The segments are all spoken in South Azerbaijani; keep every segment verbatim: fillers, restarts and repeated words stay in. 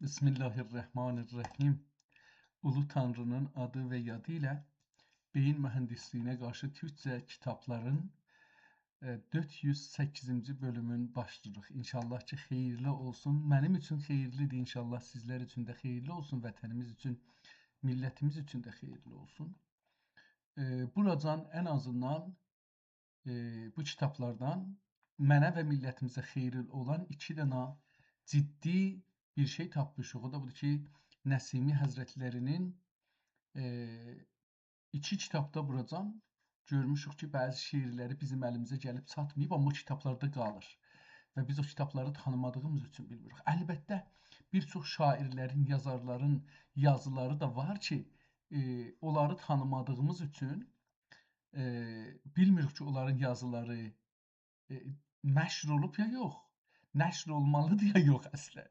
بسم الله الرحمن الرحیم. اولو تانری‌نین آدی و یادی ایله بئیین موهندیسلیگینه قارشی تورکجه کیتابلارین، ائ، دؤرد یوز سککیزینجی بؤلومون باشلاییریق. انشاءالله کی، خئییرلی اولسون. منیم اوچون خئییرلی‌دیر. انشاءالله سیزلر اوچون ده خئییرلی اولسون. وطنیمیز اوچون، میللتیمیز اوچون ده خئییرلی اولسون. ائ، بوراجان ان آزیندان ائ، بو کیتابلاردان منه و میللتیمیزه خئیری اولان ایکی دنه جدی بیر شئی تاپمیشیق. او دا بودور کی، نسیمی حضرتلری‌نین، ائ، ایکی کیتابدا بوراجان گؤرموشوک کی، بعضی شعرلری بیزیم الیمیزه گلیب چاتماییب، آمما او کیتابلاردا قالیر. و بیز او کیتابلاری تانیمادیغیمیز اوچون بیلمیریک. البته، بیر چوخ شاعرلرین، یازارلارین یازیلاری دا وار کی، ائ، اونلاری تانیمادیغیمیز اوچون ائ، بیلمیریک کی، اونلارین یازیلاری، ائ، نشر اولوب یا یوخ، نشر اولمالیدیر یا یوخ اصلا.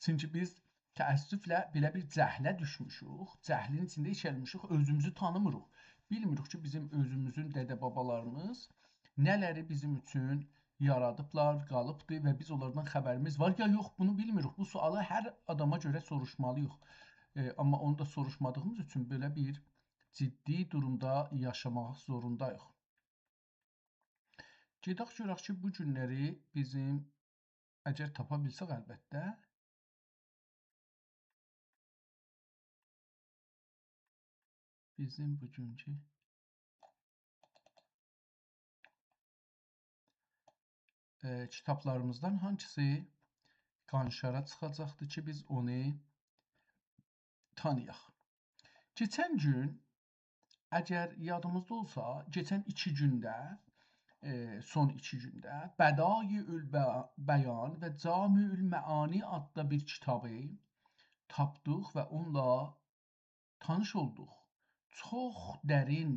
چونکی بیز تأسفله بئله بیر جهله دوشموشوک، جهلین ایچینده ایچلمیشیک، اؤزوموزو تانیمیریق. بیلمیریک کی، بیزیم اؤزوموزون دده-بابالاریمیز نه‌لری بیزیم اوچون یارادیبلار، قالیبدیر و بیز اونلاردان خبریمیز وار یا یوخ، بونو بیلمیریک. بو سؤالی هر آداما گؤره سوروشمالی‌ییق. ائ، آمما اونو دا سوروشمادیغیمیز اوچون بئله بیر جدی دورومدا یاشاماق زورونداییق. گئدک گؤرک کی، بو گونلری بیزیم، اگر تاپا بیلسک البته، بیزیم بوگونکو، ائ، کیتابلاریمیزدان هانسیسی قانشارا چیخاجاقدیر کی، بیز اونو تانییاق. کئچن گون، اگر یادیمیزدا اولسا، کئچن ایکی گونده، ائ، سون ایکی گونده بدایع البیان و جامع المعانی آدلی بیر کیتابی تاپدیق و اونونلا تانیش اولدوق. چوخ درین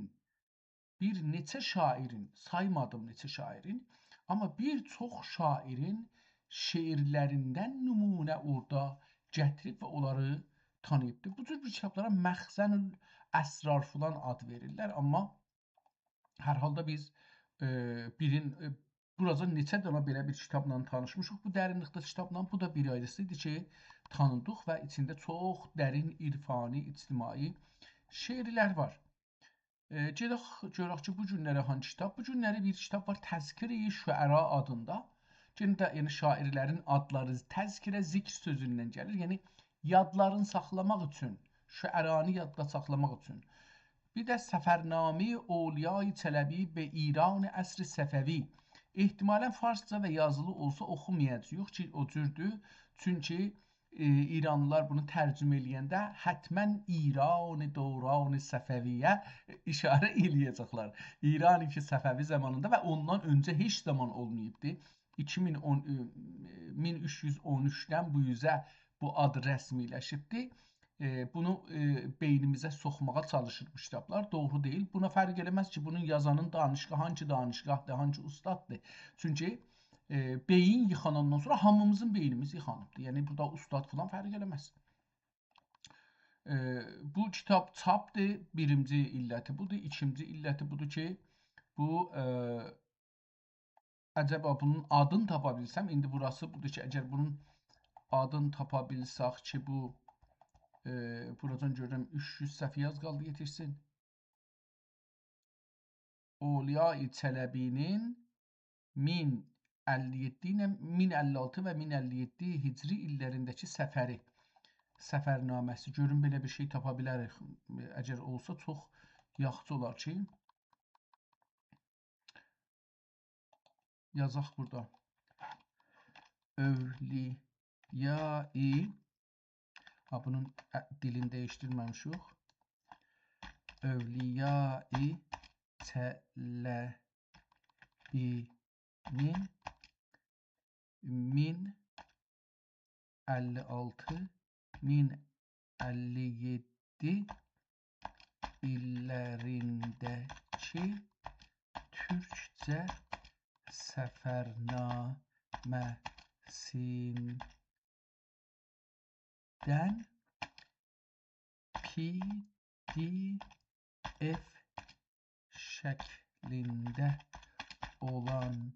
بیر نئچه شاعرین، سایمادیم نئچه شاعرین، آمما بیر چوخ شاعرین شعرلریندن نمونه اورادا گتیریب و اونلاری تانیییبدی. بو جور بیر کیتابلارا مخزن الاسرار فلان آد وئریرلر، آمما هر حالدا بیز، ائ، بیرین، ائ، بوراجان نئچه دنه بئله بیر کیتابلا تانیشمیشیق. بو درینلیکده کیتابلا، بو دا بیر آیریسی ایدی کی، تانیدیق و ایچینده چوخ درین عرفانی، اجتماعی شعرلر وار. ائ، گئدک گؤرک کی، بو گونلری هانسی کیتاب؟ بو گونلری بیر کیتاب وار، تذکره‌ی شعرا آدیندا. یئنه ده، یعنی شاعرلرین آدلاری، تذکره ذکر سؤزوندن گلیر. یعنی یادلارین ساخلاماق اوچون، شعرانی یاددا ساخلاماق اوچون. بیر ده سفرنامه‌ی اولیای چلبی به ایران عصر صفوی. احتمالاً فارسجا و یازیلی اولسا اوخومایاجاغیق کی، او جوردور. چونکی، ائ، ایرانلیلار بونو ترجمه ائله‌ینده حتماً ایران دوران صفوی‌یه اشاره ائله‌یه‌جکلر. ایرانی کی، صفوی زامانیندا و اوندان اؤنجه هئچ زامان اولماییبدی. ایکی مین اون، ائ، مین اوچ یوز اون اوچدن بو اوزه بو آد رسمی‌لشیبدی. ائ، بونو، ائ، بئینیمیزه سوخماغا چالیشیر بو کیتابلار. دوغرو دئییل. بونا فرق ائله‌مز کی، بونون یازانین دانشگاه، هانسی دانشگاهدیر، هانسی اوستاددیر. چونکی، ائ، بئیین ییخاناندان سونرا هامیمیزین بئینیمیز ییخانیبدیر. یعنی، بورادا اوستاد فلان فرق ائله‌مز. ائ، بو کیتاب چاپدیر، بیرینجی علتی بودور. ایکینجی علتی بودور کی، بو، ائ، عجبا بونون آدینی تاپا بیلسم، ایندی بوراسی بودور کی، اگر بونون آدینی تاپا بیلسک کی، بو، ائ، بوراجان گؤرورم، اوچ یوز صفحه آز قالدی یئتیشسین. اولیای چلبی‌نین مین اللی یئددی ایله مین اللی آلتی و مین اللی یئددی هجری ایللرینده‌کی سفری، سفرنامه‌سی. گؤروم، بئله بیر شئی تاپا بیلریک. اگر اولسا، چوخ یاخشی اولار کی، یازاق بورادا. اولیای، ها، بونون، ا، دیلینی دییشدیرمه‌میشیک. اولیای چلبی‌نین مین اللی آلتی، مین اللی یئددی ایللرینده‌کی تورکجه سفرنامه‌سیندن PDF شکلینده اولان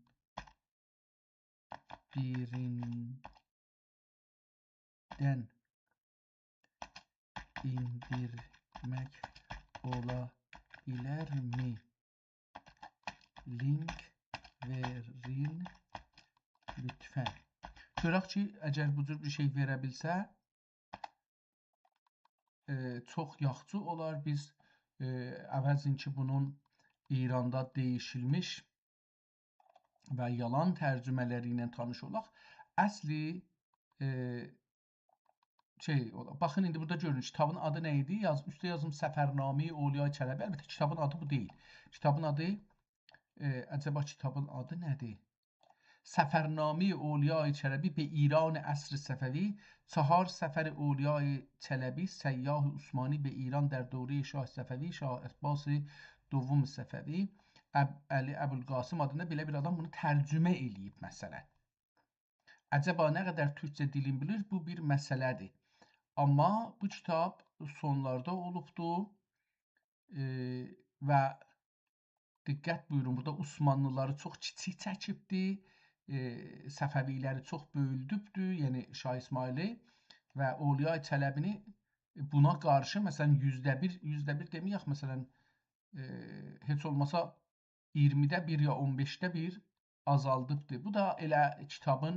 بیریندن ایندیرمک اولا بیلرمی؟ لینک وئرین لطفاً. گؤرک کی، اگر بو جور بیر شئی وئره بیلسه، ائ، چوخ یاخشی اولار. بیز، ائ، عوضین کی، بونون ایراندا دییشیلمیش و یالان ترجمه‌لری ایله تانیش اولاق، اصلی، ائ، شئی اولاق. باخین، ایندی بورادا گؤرون، کیتابین آدی نه ایدی؟ یاز-، اوسته یازیم سفرنامه‌ی اولیای چلبی. البته، کیتابین آدی بو دئییل. کیتابین آدی، ائ، عجبا کیتابین آدی نه‌دیر؟ سفرنامه‌ی اولیای چلبی به ایران عصر صفوی، چهار سفر اولیای چلبی، سیاح عثمانی به ایران در دورهٔ شاه صفوی، شاه عباس دوم صفوی، اب-، علی ابوالقاسم آدیندا بئله بیر آدام بونو ترجمه ائله‌ییب، مثلاً. عجبا نه قدر تورکجه دیلین بیلیر، بو بیر مسئله‌دیر. آمما بو کیتاب سونلاردا اولوبدو، ائ، و دقت بویورون، بورادا عثمانلی‌لاری چوخ کیچیک چکیبدی، ائ، صفوی‌لری چوخ بؤیولدوبدو، یعنی شاه اسماعیلی و اولیای چلبی‌نی بونا قارشی، مثلاً، یوزده بیر، یوزده بیر دئمه‌یک، مثلاً، ائ، هئچ اولماسا اییرمیده بیر یا اون بئشده بیر آزالدیبدی. بو دا ائله کیتابین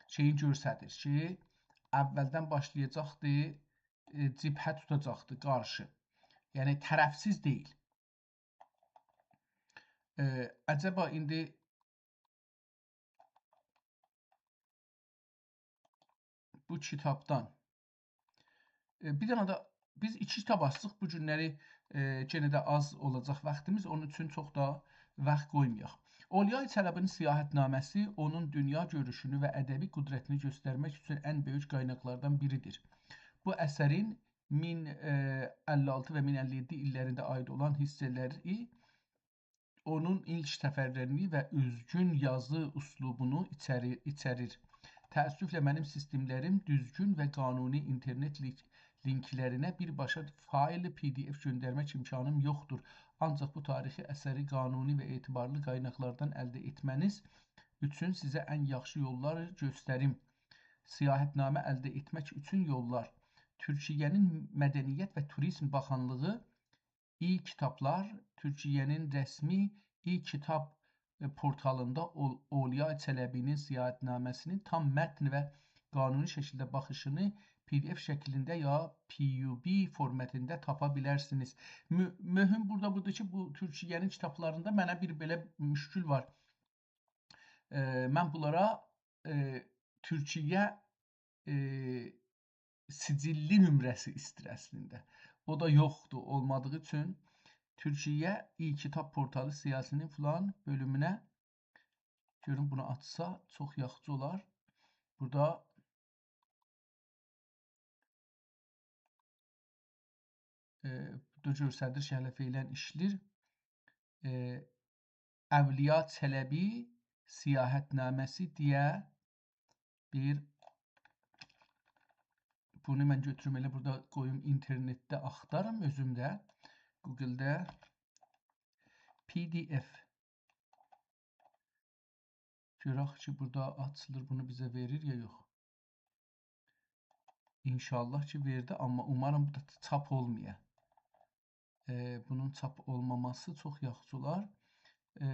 شئیینی گؤستریر کی، اولدن باشلایاجاقدی، ائ، جبهه توتاجاقدی قارشی. یعنی، طرفسیز دئییل. ائ، عجبا ایندی بو کیتابدان، ائ، بیر دنه ده بیز ایکی کیتاب آچدیق بو گونلری، ائ، یئنه ده آز اولاجاق واختیمیز، اونون اوچون چوخ دا واخت قویمایاق. اولیای چلبی‌نین سیاحت‌نامه‌سی اونون دونیا گؤروشونو و ادبی قدرتینی گؤسترمک اوچون ان بؤیوک قایناقلاردان بیریدیر. بو اثرین مین اللی آلتی و مین اللی یئددی ایللرینده عاید اولان حیصه‌لری اونون ایلک سفرلرینی و اؤزگون یازی اسلوبونو ایچری-، ایچریر. تأسفله، منیم سیستملریم دوزگون و قانونی اینترنت لینک-، لینکلرینه بیرباشا فایل پی دی اف گؤندرمک امکانیم یوخدور. آنجاق بو تاریخی اثری قانونی و اعتبارلی قایناقلاردان الده ائتمه‌نیز اوچون سیزه ان یاخشی یوللاری گؤستریم. سیاحت‌نامه الده ائتمک اوچون یوللار. تورکیه‌نین مدنیت و توریزم باخانلیغی ای کیتابلار، تورکیه‌نین رسمی ای کیتاب، ائ، پورتالیندا اول-، اولیا چلبی‌نین سیاحت‌نامه‌سینین تام متن و قانونی شکیلده باخیشینی پی دی اف شکلینده یا پی یو بی فورماتیندا تاپا بیلرسینیز. مو-، مهم بورادا بودور کی، بو تورکیه‌نین کیتابلاریندا منه بیر بئله مشکل وار. ائ، من بونلارا، ائ، تورکیه، ائ، سجللی نمره‌سی ایستیر اصلینده. او دا یوخدور، اولمادیغی اوچون تورکیه ای کیتاب پورتالی سیاحتی‌نین فلان بؤلومونه، گؤرون بونو آچسا چوخ یاخشی اولار. بورادا، ائ، بورادا گؤستریر کی، هله فعلاً ایشلیر. ائ، اولیا چلبی سیاحت‌نامه‌سی دئیه بیر، بونو من گؤتوروم، ائله بورادا قویوم، اینترنتده آختاریم اؤزوم ده، گوگلده پی دی اف. گؤرک کی، بورادا آچیلیر، بونو بیزه وئریر یا یوخ. ان‌شاءالله کی، وئردی، آمما اوماریم بو دا چاپ اولمایا. ائ، بونون چاپ اولماماسی چوخ یاخشی اولار. ائ،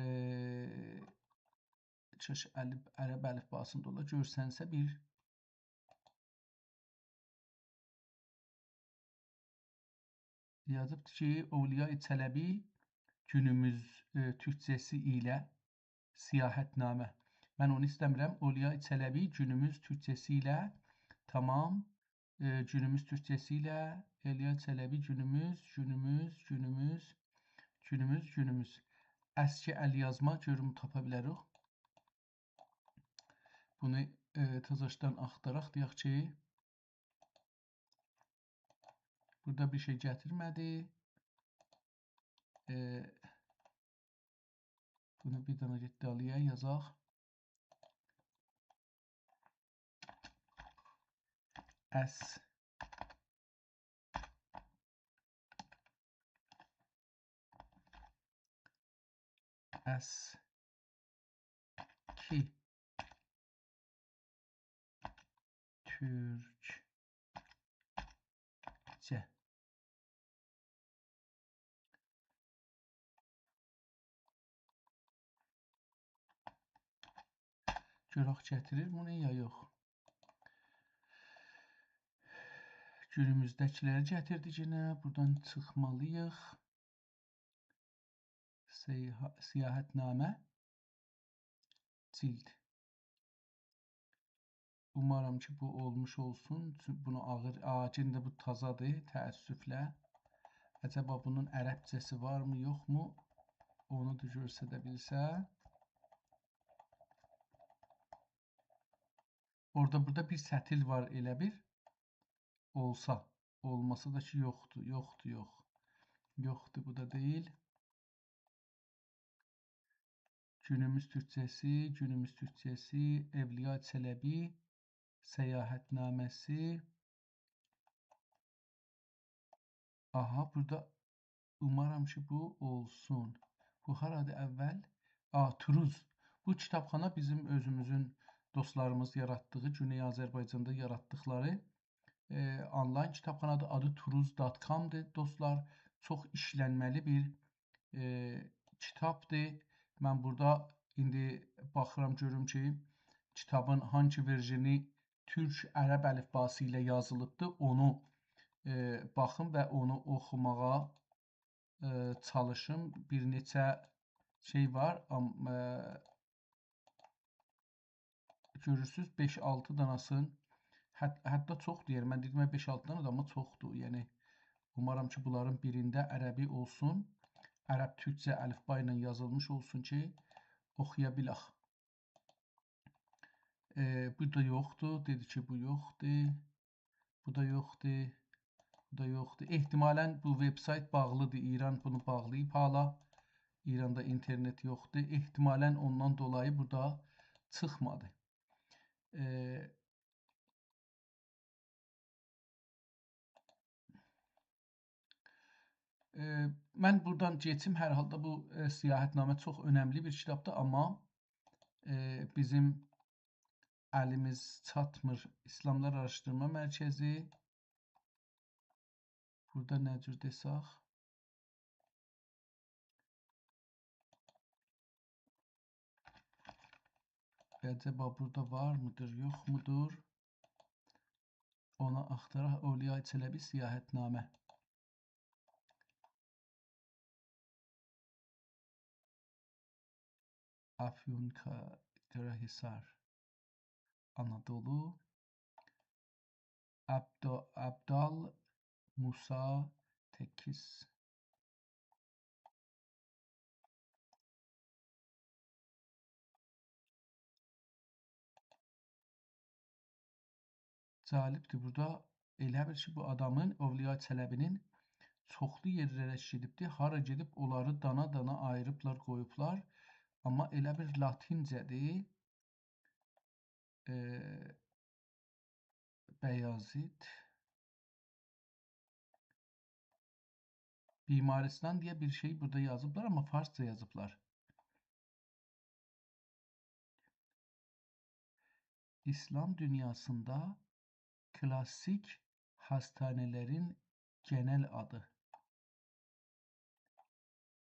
کاش الیف-، عرب الیفباسیندا اولا، گؤرسنسه بیر. یازیبدی کی، اولیای چلبی گونوموز، ائ، تورکجه‌سی ایله سیاحت‌نامه. من اونو ایسته‌میرم. اولیای چلبی گونوموز تورکجه‌سی ایله، تامام. ائ، گونوموز تورکجه‌سی ایله، اولیای چلبی گونوموز، گونوموز، گونوموز، گونوموز، گونوموز. اسکی ال یازما، گؤروم تاپا بیلریک. بونو، ائ، تازاشدان آختاراق، دئیک کی، بورادا بیر شئی گتیرمه‌دی. ائ، بونو بیر دنه گئت دالییا یازاق. اس اسکی تورکجه. گؤرک گتیریر بونو یا یوخ. گونوموزده‌کی‌لری گتیردی یئنه. بورادان چیخمالی‌ییق. سیاح-، سیاحتنامه، جلد. اومارام کی، بو اولموش اولسون. چون بونو آغیر، آ، یئنه ده بو تازادیر، تأسفله. عجبا بونون عربجه‌سی وارمی، یوخمو؟ اونو دا گؤستره بیلسه. اورادا، بورادا بیر سطیل وار ائله بیل. اولسا، اولماسا دا کی، یوخدور، یوخدور، یوخ. یوخدور، بو دا دئییل. گونوموز تورکجه‌سی، گونوموز تورکجه‌سی، اولیا چلبی، سیاحتنامه‌سی. آها، بورادا اومارام کی، بو اولسون. بو هارادیر اول؟ آ، توروز. بو کیتابخانا بیزیم اؤزوموزون دوستلاریمیز یاراتدیغی، گونئی آذربایجاندا یاراتدیقلاری، ائ، آنلاین کیتابخانادیر. آدی توروز دات کام‌دیر، دوستلار. چوخ ایشلنمه‌لی بیر، ائ، کیتابدیر. من بورادا ایندی باخیرام، گؤروم کی، کیتابین هانسی ورژنی تورک عرب الیفباسی ایله یازیلیبدیر، اونو، ائ، باخیم و اونو اوخوماغا، ائ، چالیشیم. بیر نئچه شئی وار، آم-، ائ، گؤرورسوز، بئش-آلتی داناسین، حت-، حتی چوخ دئییر. من دئدیم، بئش-آلتی دانا دا، آمما چوخدور. یعنی، اومارام کی، بونلارین بیرینده عربی اولسون، عرب تورکجه الیفبا ایله یازیلمیش اولسون کی، اوخویا بیلک. ائ، بو دا یوخدور. دئدی کی، بو یوخدور. بو دا یوخدور. بو دا یوخدور. احتمالاً بو وبسایت باغلیدیر. ایران بونو باغلاییب حالا. ایراندا اینترنت یوخدور. احتمالاً اوندان دولایی بورادا چیخمادی. ائ، ائ، من بورادان کئچیم. هر حالدا بو، ائ، سیاحتنامه چوخ اؤنملی بیر کیتابدیر، آمما، ائ، بیزیم الیمیز چاتمیر. اسلاملار آراشدیرما مرکزی. بورادا نه جور دئسک؟ عجبا بورادا وار میدیر، یوخ مودور؟ اونو آختاراق. اولیای چلبی، سیاحتنامه. افیون، کا-، کاراهیسار، آنادولو. عبدا-، عبدال موسی تکیس. جالبدیر. بورادا ائله بیل کی، بو آدامین، اولیا چلبی‌نین چوخلو یئرلره گئدیبدی. هارا گئدیب، اونلاری دانا-دانا آییریبلار، قویوبلار. آمما ائله بیل لاتینجه‌دیر. ائ، بیازیت. بیمارستان دئیه بیر شئی بورادا یازیبلار، آمما فارسجا یازیبلار. اسلام دونیاسیندا کلاسیک هاستانه‌لرین گئنل آدی.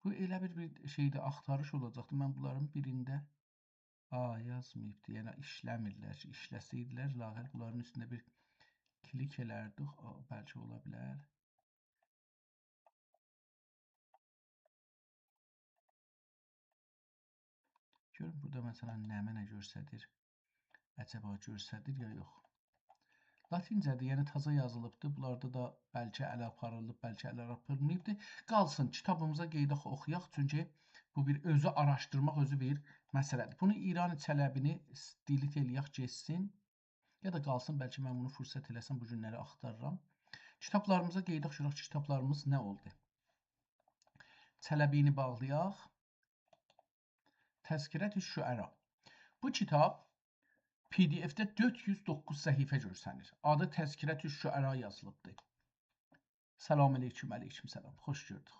بو ائله بیر، بیر شئیده آختاریش اولاجاقدی. من بونلارین بیرینده، آ، یازماییبدی. یعنی ایشله‌میرلر. ایشله‌سه‌یدیلر، لااقل بونلارین اوستونده بیر کلیک ائلردیک. او، بلکه اولا بیلر. گؤرون بورادا، مثلا، نمنه گؤستریر؟ عجبا گؤستریر یا یوخ؟ لاتینجه‌دیر، یعنی تازا یازیلیبدیر. بونلاردا دا بلکه اله آپاریلیب، بلکه اله آپاریلماییبدیر. قالسین، کیتابیمیزا قئییداق، اوخویاق. چونکی بو بیر اؤزو آراشدیرماق، اؤزو بیر مسئله‌دیر. بونو ایران چلبی‌نی دیلیت ائله‌یک، گئتسین. یا دا قالسین، بلکه من بونو فرصت ائله‌سم بو گونلری آختاریرام. کیتابلاریمیزا قئییداق، گؤرک کی، کیتابلاریمیز نه اولدو. چلبی‌نی باغلایاق. تذکرة الشعرا. بو کیتاب PDF-ده دؤرد یوز دوققوز صفحه گؤرسنیر. آدی تذکرة الشعرا یازیلیبدیر. سلام علیکم، علیکم سلام. خوش گؤردوک.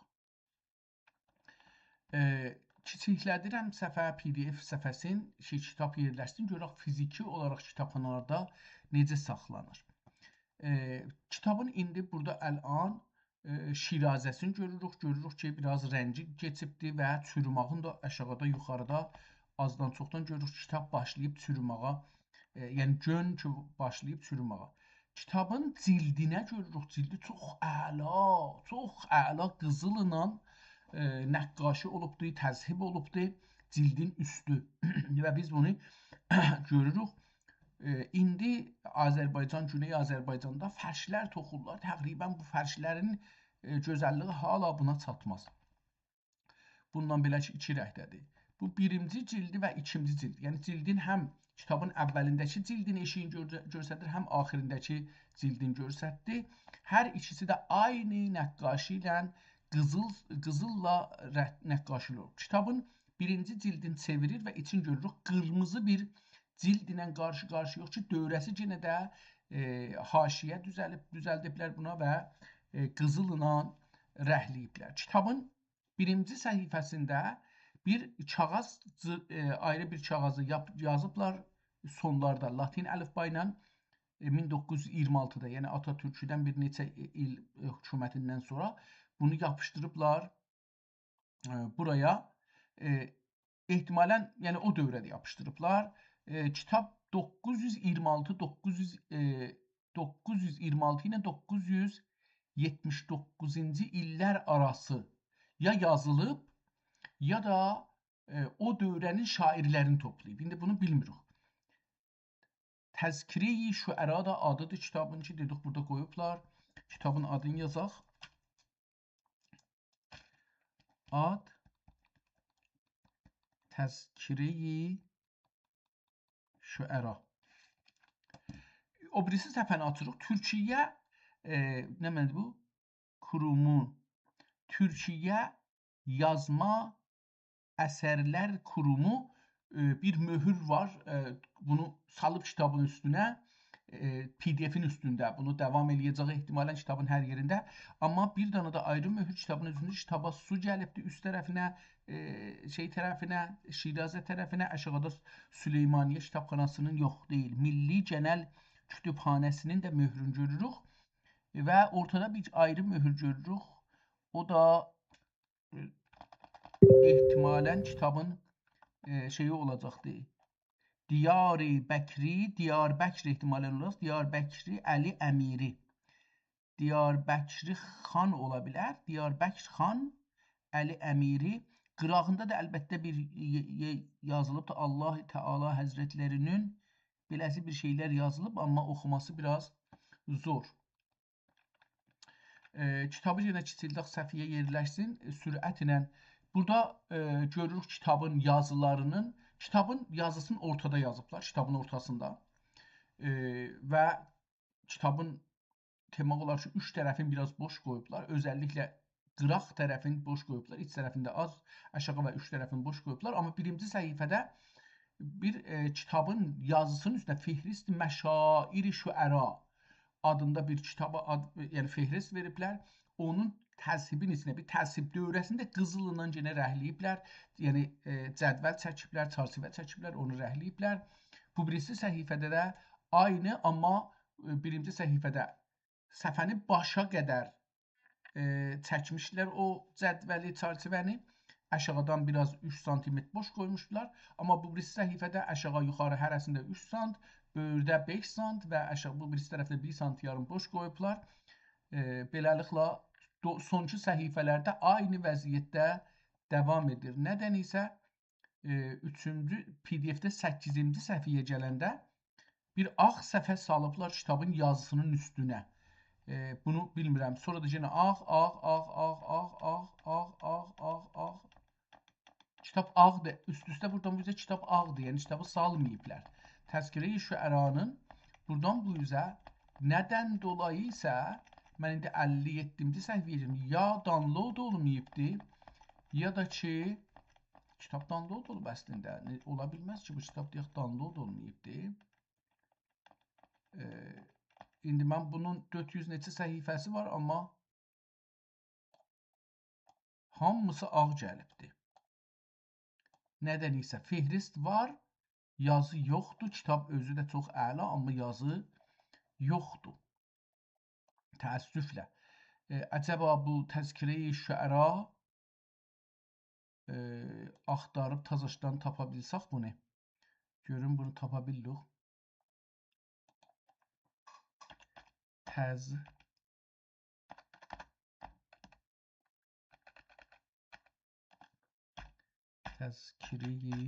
ائ، کیچیکله‌دیرم صفحه، PDF صفحه‌سین، شئی، کیتاب یئرلشسین، گؤرک فیزیکی اولاراق کیتابخانالاردا نئجه ساخلانیر. ائ، کیتابین ایندی بورادا الان، ائ، شیرازه‌سینی گؤروروک، گؤروروک کی، بیر آز رنگی کئچیبدی و چوروماغین دا آشاغیدا، یوخاریدا آزدان چوخدان گؤروروک کیتاب باشلاییب چوروماغا، ائ، یعنی گؤن کی باشلاییب چوروماغا. کیتابین جلدینه گؤروروک، جلدی چوخ اعلا، چوخ اعلا قیزیللا، ائ، نقاشی اولوبدو، تذهیب اولوبدو جلدین اوستو. و بیز بونو گؤروروک. ائ، ایندی آذربایجان، گونئی آذربایجاندا فرشلر توخورلار. تقریباً بو فرشلرین، ائ، گؤزللیگی هالا بونا چاتماز. بوندان بئله کی، ایکی رنگده‌دیر. بو بیرینجی جلدی و ایکینجی جلد. یعنی جلدین هم کیتابین اولینده‌کی جلدین ائشیگین گؤر-، گؤرستدیر، هم آخیرینده‌کی جلدین گؤرستدی. هر ایکیسی ده عینی نقاشی ایله قیزیل، قیزیللا ره-، نقاشی اولور. کیتابین بیرینجی جلدین چئویریر و ایچین گؤروروک قیرمیزی بیر جلد ایله قارشی-قارشی‌یایق کی، دؤوره‌سی یئنه ده، ائ، حاشیه دوزلیب، دوزلدیبلر بونا و، ائ، قیزیللا رنگله‌ییبلر. کیتابین بیرینجی صفحه‌سینده بیر کاغیذ جی-، ائ، آیری بیر کاغیذی یاپ-، یازیبلار سونلاردا لاتین الیفبا ایله، ائ، مین دوققوز یوز اییرمی آلتیدا، یعنی آتاتورکدن بیر نئچه ای-، ایل، ائ، حکومتیندن سونرا بونو یاپیشدیریبلار، ائ، بورایا. ائ، احتمالاً، یعنی او دؤوره‌ده یاپیشدیریبلار. ائ، کیتاب دوققوز یوز اییرمی آلتی، دوققوز یوز، ائ، دوققوز یوز اییرمی آلتی ایله دوققوز یوز یئتمیش دوققوزونجو ایللر آراسی یا یازیلیب، یا دا، ائ، او دؤوره‌نین شاعیرلرینی توپلاییب. ایندی بونو بیلمیریک. تذکره‌ی شعرا دا آدیدیر کیتابین کی، دئدیک، بورادا قویوبلار. کیتابین آدینی یازاق. آد تذکره‌ی شعرا. او بیریسی صفحه‌نی آچیریق. تورکیه، ائ، نمنه‌دیر بو؟ قورومو. تورکیه یازما اثرلر قورومو، ائ، بیر مؤهور وار. ائ، بونو سالیب کیتابین اوستونه، ائ، پی دی افین اوستونده. بونو داوام ائله‌یه‌جک احتمالاً کیتابین هر یئرینده. آمما بیر دنه ده آیری مؤهور کیتابین اوستونده. کیتابا سو گلیبدی اوست طرفینه، ائ، شئی طرفینه، شیرازه طرفینه، آشاغیدا سلیمانیه کیتابخاناسینین، یوخ دئییل، میللی گئنل کوتوبخانه‌سینین ده مؤهرونو گؤروروک. و اورتادا بیر آیری مؤهور گؤروروک. او دا احتمالاً کیتابین، ائ، شئیی اولاجاقدی. دیاربکری، دیاربکر احتمالاً اولاجاق. دیاربکری علی امیری. دیاربکری خان اولا بیلر. دیاربکر خان علی امیری. قیراغیندا دا البته بیر ی-، ی-، یازیلیبدی. الله تعالی حضرتلری‌نین بئله‌سی بیر شئیلر یازیلیب، آمما اوخوماسی بیر آز زور. ائ، کیتابی یئنه کیچیلدک، صفحه‌یه یئرلشسین، ائ، سرعتله. بورادا، ائ، گؤروروک کیتابین یازیلاری‌نین، کیتابین یازیسینی اورتادا یازیبلار، کیتابین اورتاسیندا. ائ، و کیتابین دئمک اولار کی، اوچ طرفین بیر آز بوش قویوبلار. اؤزللیکله قیراق طرفین بوش قویوبلار، ایچ طرفین ده آز، آشاغی و اوچ طرفین بوش قویوبلار. آمما بیرینجی صفحه‌ده بیر، ائ، کیتابین یازیسینین اوستونه «فهرست مشاعر شعرا» آدیندا بیر کیتابا آد، یعنی فهرست وئریبلر. اونون تذهیبین ایچینه، بیر تذهیب دؤوره‌سینده قیزیللا یئنه رنگله‌ییبلر. یعنی، ائ، جدول چکیبلر، چرچیوه چکیبلر، اونو رنگله‌ییبلر. بو بیریسی صفحه‌ده ده عینی، آمما، ائ، بیرینجی صفحه‌ده صفحه‌نی باشا قدر، ائ، چکمیشلر او جدولی، چرچیوه‌نی. آشاغیدان بیر آز اوچ سانتیمتر بوش قویموشدولار. آمما بو بیریسی صفحه‌ده آشاغی، یوخاری هره‌سینده اوچ سانت، بؤیورده بئش سانت و آشاغی، بو بیریسی طرفده بیر سانت یاریم بوش قویوبلار. ائ، بئله‌لیکله، دو-، سونکی صفحه‌لرده عینی وضعیتده داوام ائدیر. ندن ایسه، ائ، اوچونجو، پی دی افده سککیزینجی صفحه‌یه گلنده بیر آغ صفحه سالیبلار کیتابین یازیسینین اوستونه. ائ، بونو بیلمیرم. سونرا دا یئنه آغ، آغ، آغ. کیتاب آغدیر. اوست-اوسته بورادان بو اوزه کیتاب آغدیر. یعنی کیتابی سالماییبلار. تذکره‌ی شعرانین بورادان بو اوزه، ندن دولایی ایسه، من ایندی اللی یئددینجی صفحه‌یه گئدیم. یا دانلود اولماییبدی، یا دا کی، کیتاب دانلود اولوب اصلینده. نه، اولا بیلمز کی، بو کیتاب، دئیک، دانلود اولماییبدی. ائ، ایندی من بونون دؤرد یوز نئچه صفحه‌سی وار، آمما هامیسی آغ گلیبدی. ندن ایسه فهرست وار، یازی یوخدور. کیتاب اؤزو ده چوخ اعلا، آمما یازی یوخدور. تأسفله. ائ، عجبا بو تذکره‌ی شعرا ائ، آختاریب تازاشدان تاپا بیلسک بونو. گؤروم بونو تاپا بیللیک. تز تذکره‌ی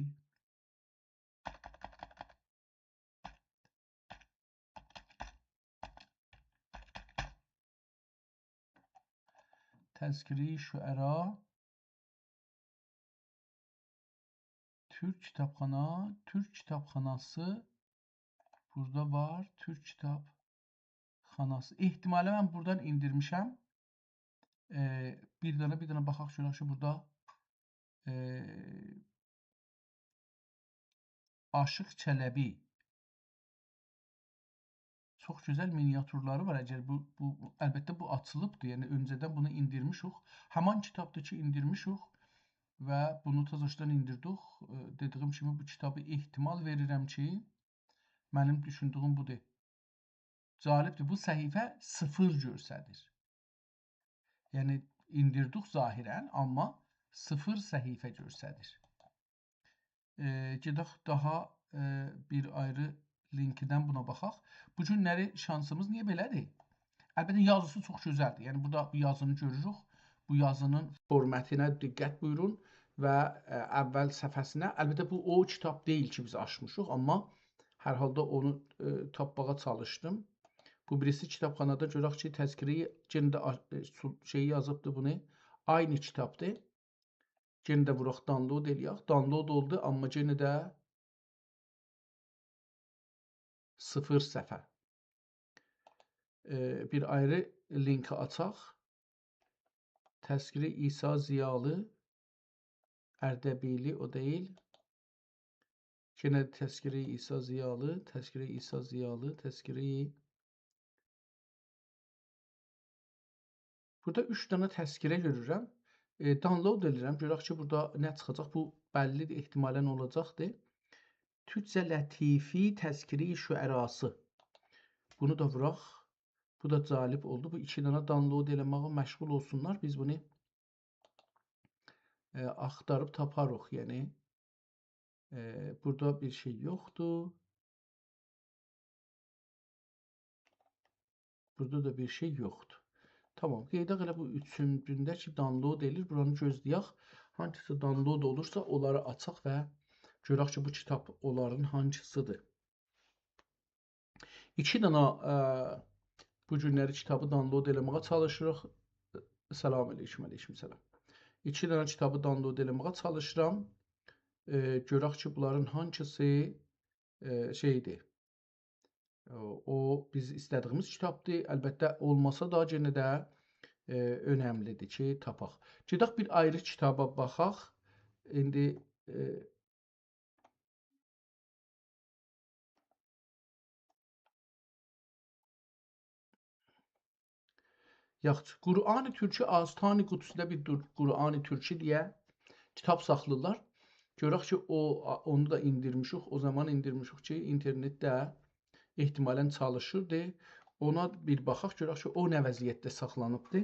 تذکره‌ی شعرا تورک کیتابخانا، تورک کیتابخاناسی بورادا وار، تورک کیتابخاناسی. احتمالاً من بورادان ایندیرمیشم. ائ، بیر دنه، بیر دنه باخاق گؤرک کی، بورادا، ائ، عاشیق چلبی. چوخ گؤزل مینیاتورلاری وار. اگر بو، بو، البته بو آچیلیبدیر. یعنی اؤنجه‌دن بونو ایندیرمیشیک. همان کیتابدیر کی، ایندیرمیشیک و بونو تازاشدان ایندیردیک. ائ، دئدیگیم کیمی بو کیتابی احتمال وئریرم کی، منیم دوشوندویوم بودور. جالبدیر. بو صفحه صفر گؤستریر. یعنی ایندیردیک ظاهراً، آمما صفر صفحه گؤستریر. ائ، گئدک داها، ائ، بیر آیری لینکدن بونا باخاق. بو گونلری شانسیمیز نییه بئله‌دیر؟ البته، یازیسی چوخ گؤزلدیر. یعنی، بورادا بو یازینی گؤروروک. بو یازینین فورماتینا دقت بویورون و، ائ، اول صفحه‌سینه. البته، بو او کیتاب دئییل کی، بیز آچمیشیق، آمما هر حالدا اونو، ائ، تاپماغا چالیشدیم. بو بیریسی کیتابخانادا گؤرک کی، تذکره‌ی، یئنه ده آ-، ائ، سو-، شئیی یازیبدی بونو. عینی کیتابدیر. یئنه ده ووراق download ائله‌یک. Download اولدو، آمما یئنه ده صفر صفحه. ائ، بیر آیری لینکی آچاق. تذکره‌ی عیسی ضیالی، اردبیلی، او دئییل. یئنه تذکره‌ی عیسی ضیالی، تذکره‌ی عیسی ضیالی، تذکره‌ی بورادا اوچ دنه تذکره گؤرورم. ائ، download ائدیرم. گؤرک کی، بورادا نه چیخاجاق. بو بللی‌دیر، احتمالاً اولاجاقدیر. تورکجه لطیفی تذکره‌ی شعراسی. بونو دا ووراق. بو دا جالب اولدو. بو ایکی دنه download ائله‌مه‌یه مشغول اولسونلار. بیز بونو، ائ، آختاریب تاپاریق. یعنی، ائ، بورادا بیر شئی یوخدور. بورادا دا بیر شئی یوخدور. تامام، قئییداق ائله بو اوچونجونده کی، download ائله‌ییر. بورانی گؤزله‌یک. هانسیسا download اولورسا، اونلاری آچاق و گؤرک کی، بو کیتاب اونلارین هانسیسیدیر. ایکی دنه، ائ، بو گونلری کیتابی download ائله‌مه‌یه چالیشیریق. سلام علیکم، علیکم سلام. ایکی دنه کیتابی download ائله‌مه‌یه چالیشیرام. ائ، گؤرک کی، بونلارین هانسیسی، ائ، شئیدیر. او، او بیز ایسته‌دیگیمیز کیتابدیر. البته، اولماسا دا یئنه ده، ائ، اؤنملی‌دیر کی، تاپاق. گئدک بیر آیری کیتابا باخاق. ایندی، ائ، یاخشی، قرآن ترکی آستان قدسی‌ده بیر دور-، قرآن ترکی دئیه کیتاب ساخلاییرلار. گؤرک کی، او، اونو دا ایندیرمیشیک، او زامان ایندیرمیشیک کی، اینترنتده احتمالاً چالیشیردی. اونا بیر باخاق، گؤرک کی، او نه وضعیتده ساخلانیبدی.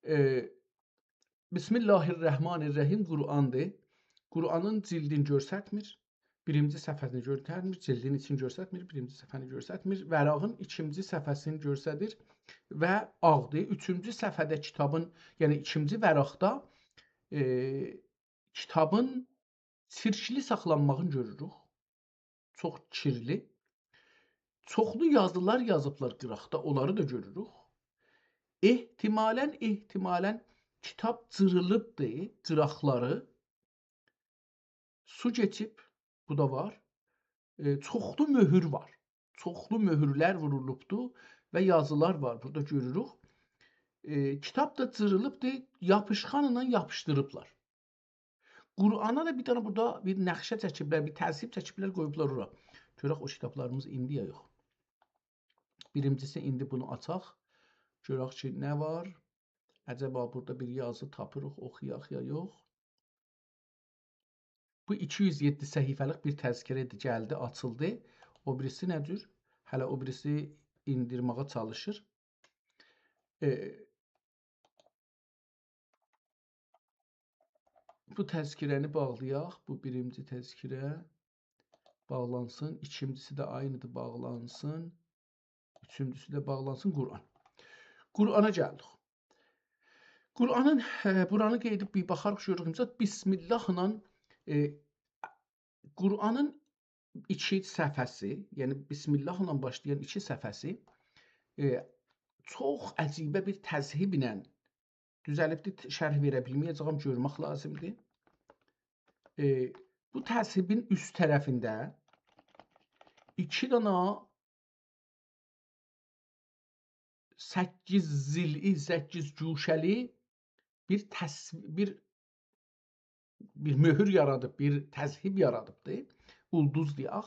ائ، بسم الله الرحمن الرحیم قرآندیر. قرآنین جلدین گؤرستمیر. بیرینجی صفحه‌نی گؤرستمیر، جلدین ایچینی گؤرستمیر، بیرینجی صفحه‌نی گؤرستمیر. ورقین ایکینجی صفحه‌سینی گؤرستیر و آغدیر. اوچونجو صفحه‌ده کیتابین، یعنی ایکینجی ورقده، ائ، کیتابین چیرکلی ساخلانماغینی گؤروروک. چوخ کیرلی. چوخلو یازیلار یازیبلار قیراقدا، اونلاری دا گؤروروک. احتمالاً، احتمالاً کیتاب جیریلیبدی، قیراقلاری. سو کئچیب، بو دا وار. ائ، چوخلو مؤهور وار. چوخلو مؤهورلر وورولوبدو و یازیلار وار، بورادا گؤروروک. ائ، کیتاب دا جیریلیبدی، یاپیشقانلا یاپیشدیریبلار. قرآنا دا بیر دنه بورادا بیر نقشه چکیبلر، بیر ترتیب چکیبلر، قویوبلار اورا. گؤرک او کیتابلاریمیز ایندی یا یوخ. بیرینجیسی، ایندی بونو آچاق. گؤرک کی، نه وار؟ عجبا بورادا بیر یازی تاپیریق، اوخویاق یا یوخ؟ بو ایکی یوز یئددی صفحه‌لیک بیر تذکره‌دیر، گلدی، آچیلدی. او بیریسی نه جور؟ هله او بیریسی ایندیرمه‌یه چالیشیر. ائ، بو تذکره‌نی باغلایاق. بو بیرینجی تذکره باغلانسین. ایکینجیسی ده عینی‌دیر، باغلانسین. اوچونجوسو ده باغلانسین، قرآن. قرآنا گلدیک. قرآنین، ائ، بورانی قاییدیب بیر باخاریق، گؤروروک. مثلا، بسم الله‌لا، ائ، قرآنین ایکی صفحه‌سی، یعنی بسم الله‌لا باشلایان ایکی صفحه‌سی، ائ، چوخ عجیبه بیر تذهیبله دوزلیبدیر، شرح وئره بیلمه‌یه‌جه‌یم، گؤرمک لازیمدیر. ائ، بو تذهیبین اوست طرفینده ایکی دانا سککیز ضلعی، سککیز گوشه‌لی بیر تص-، بیر، بیر مؤهور یارادیب، بیر تذهیب یارادیبدی. اولدوز دئیک.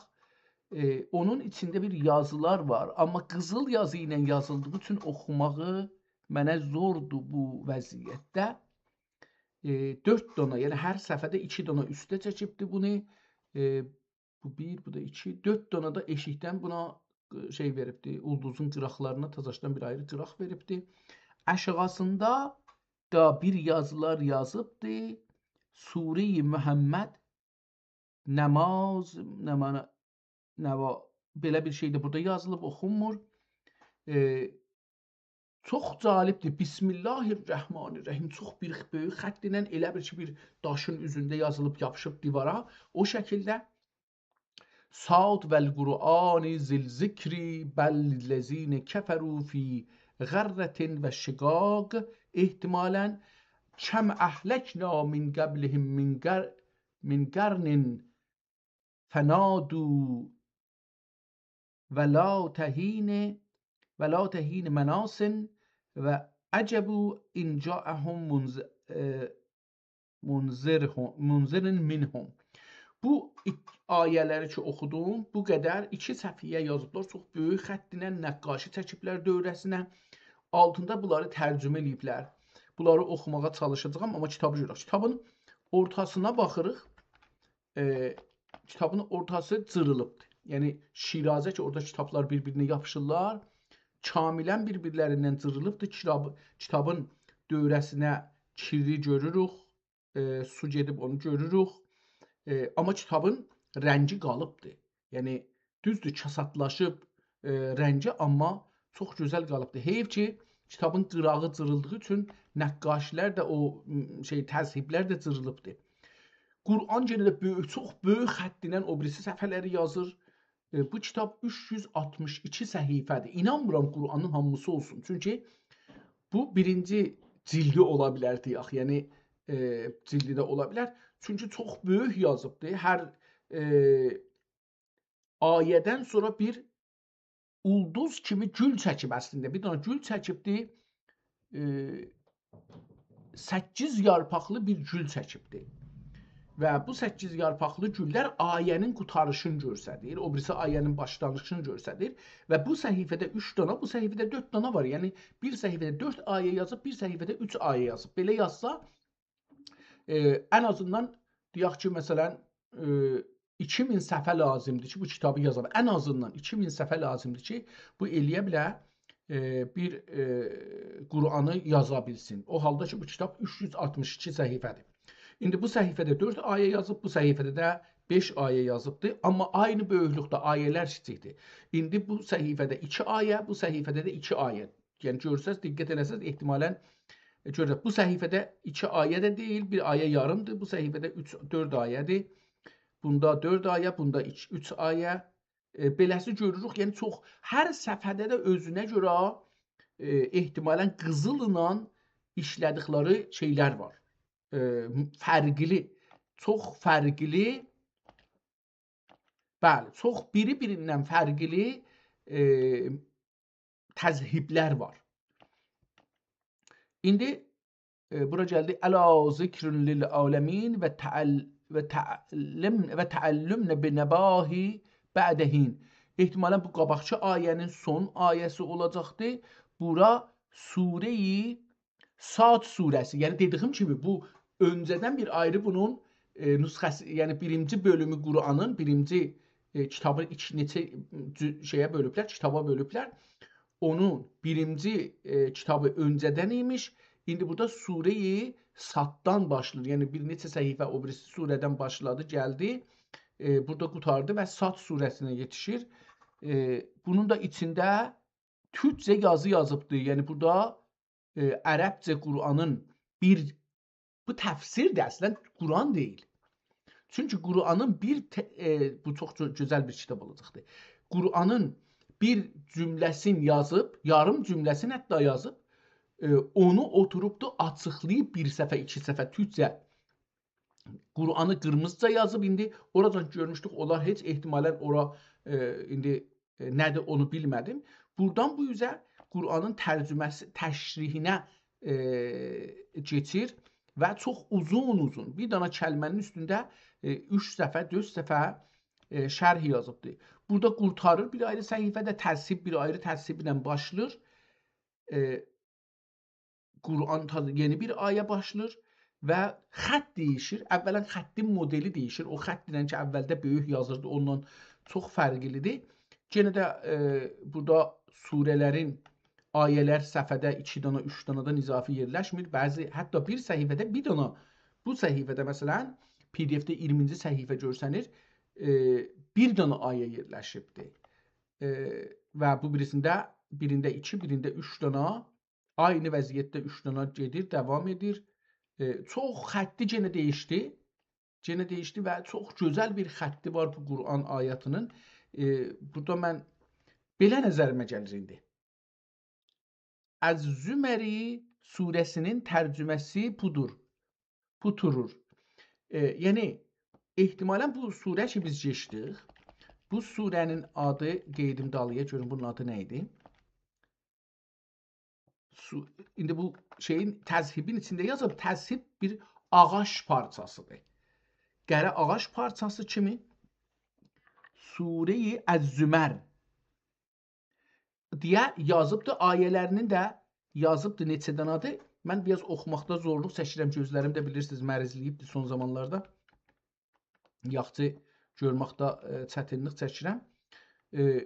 ائ، اونون ایچینده بیر یازیلار وار، آمما قیزیل یازی ایله یازیلدیغی اوچون اوخوماغی منه زوردور بو وضعیتده. ائ، دؤرد دانا، یعنی هر صفحه‌ده ایکی دانا اوسته چکیبدی بونو. ائ، بو بیر، بو دا ایکی، دؤرد دانا دا ائشیکدن بونا، ائ، شئی وئریبدی، اولدوزون قیراقلارینا تازاشدان بیر آیری قیراق وئریبدی. آشاغیسیندا دا بیر یازیلار یازیبدی. سوره‌ی محمد، نماز، نما-، نوا، بئله بیر شئی ده بورادا یازیلیب، اوخونمور. ائ، چوخ جالبدیر. بسم الله الرحمن الرحیم. چوخ بیر بؤیوک خط ایله، ائله بیل کی، بیر داشین اوزونده یازیلیب، یاپیشیب دیوارا. او شکیلده. صاد والقرآن ذی الذکر بل الذین کفروا فی غرة و شقاق. احتمالاً، کم اهلکنا من قبلهم من قر-، من قرن فنادوا ولات حین، ولات حین مناص و عجبوا ان جاءهم منذ-، ائ، منذرهم، منذر منهم. بو ایک-، آیه‌لری کی اوخودوم، بو قدر ایکی صفحه‌یه یازیبلار. چوخ بؤیوک خط ایله نقاشی چکیبلر دؤوره‌سینه. آلتیندا بونلاری ترجمه ائله‌ییبلر. بونلاری اوخوماغا چالیشاجاغام، آمما کیتابی گؤرک. کیتابین اورتاسینا باخیریق. ائ، کیتابین اورتاسی جیریلیبدیر. یعنی شیرازه کی، اورادا کیتابلار بیر-بیرینه یاپیشیرلار، کاملاً بیر-بیرلریندن جیریلیبدیر. کیتاب-، کیتابین دؤوره‌سینه کیری گؤروروک، ائ، سو گئدیب اونو گؤروروک. ائ، آمما کیتابین رنگی قالیبدیر. یعنی، دوزدور، کاساتلاشیب، ائ، رنگی، آمما چوخ گؤزل قالیبدیر. حیف کی، کیتابین قیراغی جیریلدیغی اوچون نقاشی‌لر ده، او، م، شئی، تذهیب‌لر ده جیریلیبدیر. قرآن یئنه ده بؤیوک، چوخ بؤیوک خط ایله او بیریسی صفحه‌لری یازیر. ائ، بو کیتاب اوچ یوز آلتمیش ایکی صفحه‌دیر. اینانمیرام قرآنین هامیسی اولسون. چونکی بو بیرینجی جیلدی اولا بیلر دئیک. یعنی، ائ، جیلدی ده اولا بیلر. چونکی چوخ بؤیوک یازیبدی. هر، ائ، آیه‌دن سونرا بیر اولدوز کیمی گول چکیب اصلینده. بیر دنه گول چکیبدی. ائ، سککیز یارپاقلی بیر گول چکیبدی. و بو سککیز یارپاقلی گوللر آیه‌نین قوتاریشینی گؤستریر. او بیریسی آیه‌نین باشلانیشینی گؤستریر. و بو صفحه‌ده اوچ دانا، بو صفحه‌ده دؤرد دانا وار. یعنی، بیر صفحه‌ده دؤرد آیه یازیب، بیر صفحه‌ده اوچ آیه یازیب. بئله یازسا، ائ، ان آزیندان دئیک کی، مثلا، ائ، ایکی مین صفحه لازیمدیر کی، بو کیتابی یازا بیله. ان آزیندان ایکی مین صفحه لازیمدیر کی، بو ائلیه بیله، ائ، بیر، ائ، قرآنی یازا بیلسین. او حالدا کی، بو کیتاب اوچ یوز آلتمیش ایکی صفحه‌دیر. ایندی بو صفحه‌ده دؤرد آیه یازیب، بو صفحه‌ده ده بئش آیه یازیبدیر. آمما عینی بؤیوکلوکده، آیه‌لر کیچیکدیر. ایندی بو صفحه‌ده ایکی آیه، بو صفحه‌ده ده ایکی آیه. یعنی، گؤرسز، دقت ائله‌سز، احتمالاً، ائ، گؤره‌جک. بو صفحه‌ده ایکی آیه ده دئییل، بیر آیه یاریمدیر. بو صفحه‌ده اوچ، دؤرد آیه‌دیر. بوندا دؤرد آیه، بوندا ایکی، اوچ آیه. ائ، بئله‌سی گؤروروک. یعنی، چوخ، هر صفحه‌ده ده اؤزونه گؤره، ائ، احتمالاً قیزیللا ایشله‌دیکلری شئیلر وار. ائ، فرقلی، چوخ فرقلی، بلی، چوخ بیری-بیریندن فرقلی، ائ، تذهیب‌لر وار. ایندی، ائ، بورا گلدی. «ألا ذکر للعالمین و تعل-، و تعلم، و تعلمن بنباهی بعد حین.» احتمالاً بو قاباقکی آیه‌نین سون آیه‌سی اولاجاقدی. بورا سوره‌ی صاد سوره‌سی، یعنی دئدیگیم کیمی، بو اؤنجه‌دن بیر آیری بونون، ائ، نسخه‌سی، یعنی بیرینجی بؤلومو قرآنین، بیرینجی، ائ، کیتابین ایکی نئچه جو-، شئیه بؤلوبلر، کیتابا بؤلوبلر. اونون بیرینجی، ائ، کیتابی اؤنجه‌دن ایمیش، ایندی بورادا سوره‌ی صاددان باشلاییر. یعنی بیر نئچه صفحه او بیریسی سوره‌دن باشلادی، گلدی. ائ، بورادا قوتاردی و صاد سوره‌سینه یئتیشیر. ائ، بونون دا ایچینده تورکجه یازی یازیبدی. یعنی بورادا، ائ، عربجه قرآنین بیر، بو تفسیردیر اصلا، قرآن دئییل. چونکی قرآنین بیر ته-، ائ، بو چوخ گؤ-، گؤزل بیر کیتاب اولاجاقدیر. قرآنین بیر جمله‌سینی یازیب، یاریم جمله‌سینی حتی یازیب، ائ، اونو اوتوروبدو آچیقلاییب بیر صفحه، ایکی صفحه تورکجه قرآنی قیرمیزیجا یازیب. ایندی اوراجان گؤرموشدوک، اونلار هئچ احتمالا اورا، ائ، ایندی، ائ، نه‌دیر اونو بیلمه‌دیم. بورادان بو اوزه قرآنین ترجمه‌سی، تشریحینه، ائ، کئچیر و چوخ اوزون اوزون بیر دانا کلمه‌نین اوستونده، ائ، اوچ صفحه، دؤرد صفحه، ائ، شرح یازیبدیر. بورادا قورتاریر بیر آیری صفحه‌ده، ترتیب بیر آیری ترتیبله باشلاییر. ائ، قرآن تازه یئنی بیر آیه باشلاییر و خط دییشیر. اولا خطین مدلی دییشیر. او خط ایله کی اولده بؤیوک یازیردی، اوندان چوخ فرقلیدیر. یئنه ده، ائ، بورادا سوره‌لرین آیه‌لر صفحه‌ده ایکی دانا، اوچ دانادان اضافی یئرلشمیر. بعضی حتی بیر صفحه‌ده بیر دانا، بو صفحه‌ده مثلا، پی دی اف‌ده اییرمینجی صفحه گؤرسنیر، ائ، بیر دانا آیه یئرلشیبدیر. ائ، و بو بیریسینده، بیرینده ایکی، بیرینده اوچ دانا، عینی وضعیتده اوچ دانا گئدیر، داوام ائدیر. ائ، چوخ خطی یئنه دییشدی. یئنه دییشدی و چوخ گؤزل بیر خطی وار بو قرآن آیاتینین. ائ، بورادا من بئله نظریمه گلیر ایندی. الزمر سوره‌سینین ترجمه‌سی بودور. بو تورور. ائ، یعنی، احتمالا بو سوره کی بیز کئچدیک، بو سوره‌نین آدی، قئییدیم دالییا، گؤروم بونون آدی نه ایدی؟ سو-، ایندی بو شئیین، تذهیبین ایچینده یازیب، تذهیب بیر آغاج پارچاسیدیر. قره آغاج پارچاسی کیمی سوره‌ی الزمر دئیه یازیبدی، آیه‌لرینین ده یازیبدی، نئچه دانادیر. من بیر آز اوخوماقدا زورلوق چکیرم، گؤزلریم ده بیلیرسینیز مریضله‌ییبدی سون زامانلاردا. یاخشی گؤرمکده، ائ، چتینلیک چکیرم. ائ،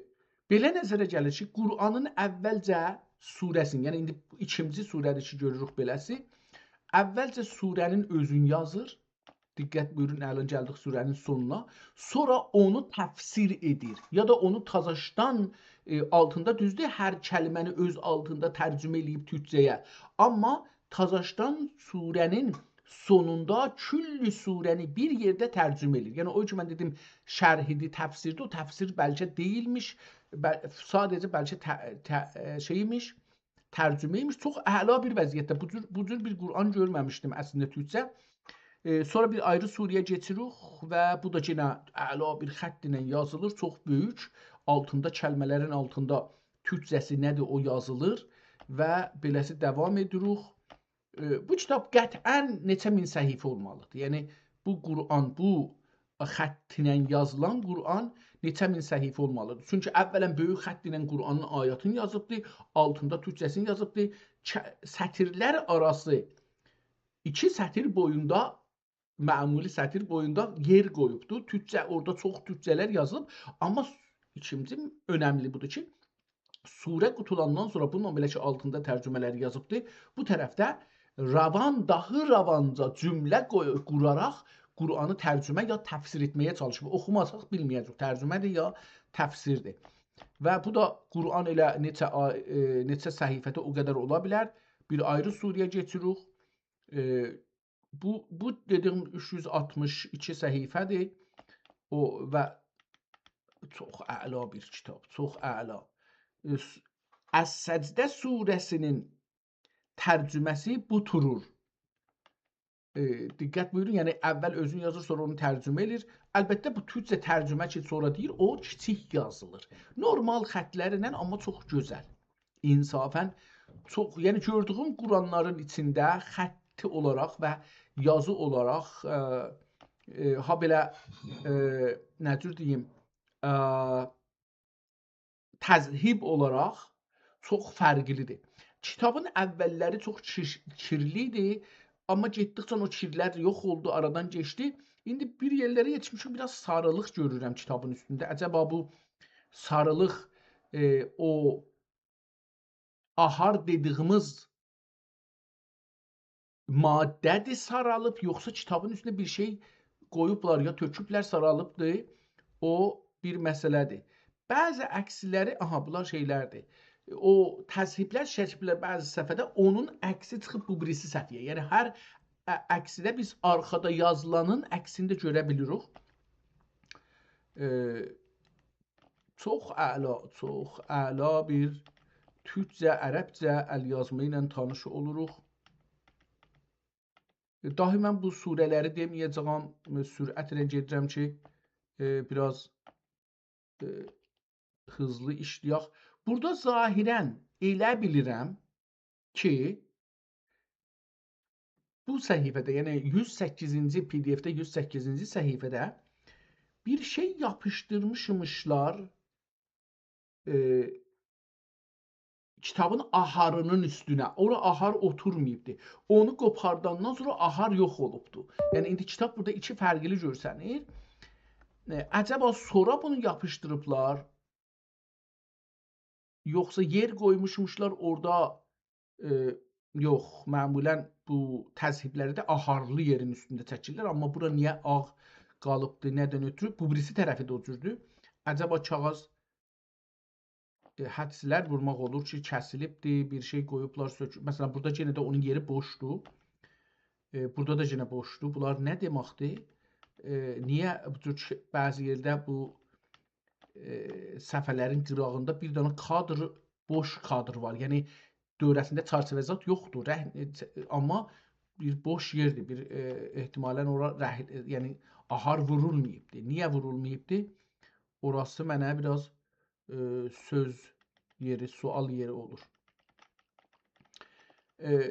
بئله نظره گلیر کی، قرآنین اولجه سوره‌سینی، یعنی ایندی ایکینجی سوره‌دیر کی گؤروروک بئله‌سی. اولجه سوره‌نین اؤزون یازیر. دقت بویورون، الان گلدیک سوره‌نین سونونا. سونرا اونو تفسیر ائدیر. یا دا اونو تازاشدان، ائ، آلتیندا، دوزدور، هر کلمه‌نی اؤز آلتیندا ترجمه ائله‌ییب تورکجه‌یه. آمما تازاشدان سوره‌نین سونوندا کل سوره‌نی بیر یئرده ترجمه ائله‌ییر. یعنی او کی من دئدیم شرحیدیر، تفسیردیر، او تفسیر بلکه دئییلمیش، بل-، ساده‌جه بلکه ته-، ته-، ائ، شئیمیش، ترجمه ایمیش. چوخ اعلا بیر وضعیتده. بو جور، بو جور بیر قرآن گؤرمه‌میشدیم اصلینده تورکجه. ائ، سونرا بیر آیری سوره‌یه کئچیریک و بو دا یئنه اعلا بیر خط ایله یازیلیر، چوخ بؤیوک. آلتیندا، کلمه‌لرین آلتیندا تورکجه‌سی نه‌دیر، او یازیلیر و بئله‌سی داوام ائدیریک. ائ، بو کیتاب قطعا نئچه مین صفحه اولمالیدیر. یعنی، بو قرآن، بو خط ایله یازیلان قرآن نئچه مین صفحه اولمالیدیر. چونکی اولا بؤیوک خط ایله قرآنین آیاتینی یازیبدی، آلتیندا تورکجه‌سینی یازیبدی. چه-، سطرلر آراسی ایکی سطر بویوندا، معمولی سطر بویوندا یئر قویوبدو. تورکجه، اورادا چوخ تورکجه‌لر یازیلیب، آمما ایکینجی اؤنملی بودور کی، سوره قوتولاندان سونرا، بونونلا بئله کی آلتیندا ترجمه‌لری یازیبدی، بو طرفده روان، داهی روانجا جمله قوی-، قوراراق قرآنی ترجمه یا تفسیر ائتمه‌یه چالیشیب. اوخوماساق بیلمه‌یه‌جه‌ییک، ترجمه‌دیر یا تفسیردیر. و بو دا قرآن ائله نئچه آی-، ائ، نئچه صفحه‌ده او قدر اولا بیلر. بیر آیری سوره‌یه کئچیریک. ائ، بو، بو دئدیگیم اوچ یوز آلتمیش ایکی صفحه‌دیر. او و چوخ اعلا بیر کیتاب، چوخ اعلا. ائ، س-، السجده سوره‌سینین ترجمه‌سی بو تورور. ائ، دقت بویورون، یعنی اول اؤزون یازیر، سونرا اونو ترجمه ائله‌ییر. البته، بو تورکجه ترجمه کی، سونرا دئییر، او کیچیک یازیلیر. نورمال خطلرینن، آمما چوخ گؤزل. انصافا، چوخ، یعنی گؤردویوم قرآنلارین ایچینده خطی اولاراق و یازی اولاراق، ائ، ائ، هابئله، ائ، نه جور دئییم، ائ، تذهیب اولاراق چوخ فرقلیدیر. کیتابین اوللری چوخ کیر-، کیرلی ایدی، آمما گئتدیکجه او کیرلر یوخ اولدو، آرادان کئچدی. ایندی بیر یئرلره یئتیشمیشیک، بیر آز ساریلیق گؤرورم کیتابین اوستونده. عجبا بو ساریلیق، ائ، او آهار دئدیگیمیز ماده‌دیر سارالیب، یوخسا کیتابین اوستونه بیر شئی قویوبلار، یا تؤکوبلر، سارالیبدیر، او بیر مسئله‌دیر. بعضی عکسلری، آها، بونلار شئیلردیر. او تذهیبلر چکیبلر بعضی صفحه‌ده، اونون عکسی چیخیب بو بیریسی صفحه‌یه. یعنی هر ع-، عکسده بیز آرخادا یازیلانین عکسینی ده گؤره بیلیریک. ائ، چوخ اعلا، چوخ اعلا بیر تورکجه، عربجه ال‌یازما ایله تانیش اولوروق. داهی من بو سوره‌لری دئمه‌یه‌جه‌یم، سرعتله گئدیرم کی، ائ، بیر آز، ائ، هیزلی ایشله‌یک. بورادا ظاهراً ائله بیلیرم کی، بو صفحه‌ده، یعنی یوز سککیزینجی، پی‌دی‌اف‌ده یوز سککیزینجی صفحه‌ده بیر شئی یاپیشدیرمیشمیشلار، ائ، کیتابین آهارینین اوستونه. اورا آهار اوتورماییبدی. اونو قوپارداندان سونرا آهار یوخ اولوبدو. یعنی ایندی کیتاب بورادا ایکی فرقلی گؤرسنیر. ائ، عجبا سونرا بونو یاپیشدیریبلار، یوخسا یئر قویموشموشلار اورادا؟ ائ، یوخ، معمولاً بو تذهیبلری ده آهارلی یئرین اوستونده چکیرلر، آمما بورا نییه آغ قالیبدی، نه‌دن اؤترو؟ بو بیریسی طرفی ده او جوردور. عجبا کاغیذ، ائ، حدسلر وورماق اولور کی، کسیلیبدی، بیر شئی قویوبلار، سؤکو-، مثلاً، بورادا یئنه ده اونون یئری بوشدور. ائ، بورادا دا یئنه بوشدور. بونلار نه دئمکدیر؟ ائ، نییه بو جور کی، بعضی یئرده بو، ائ، صفحه‌لرین قیراغیندا بیر دنه کادر، بوش کادر وار؟ یعنی، دؤوره‌سینده چرچیوه زاد یوخدور. رنگ، ائ، چ-، آمما بیر بوش یئردیر. بیر، ائ، احتمالاً اورا رنگ، ائ، یعنی آهار وورولماییبدی. نییه وورولماییبدی؟ اوراسی منه بیر آز، ائ، سؤز یئری، سؤال یئری اولور. ائ،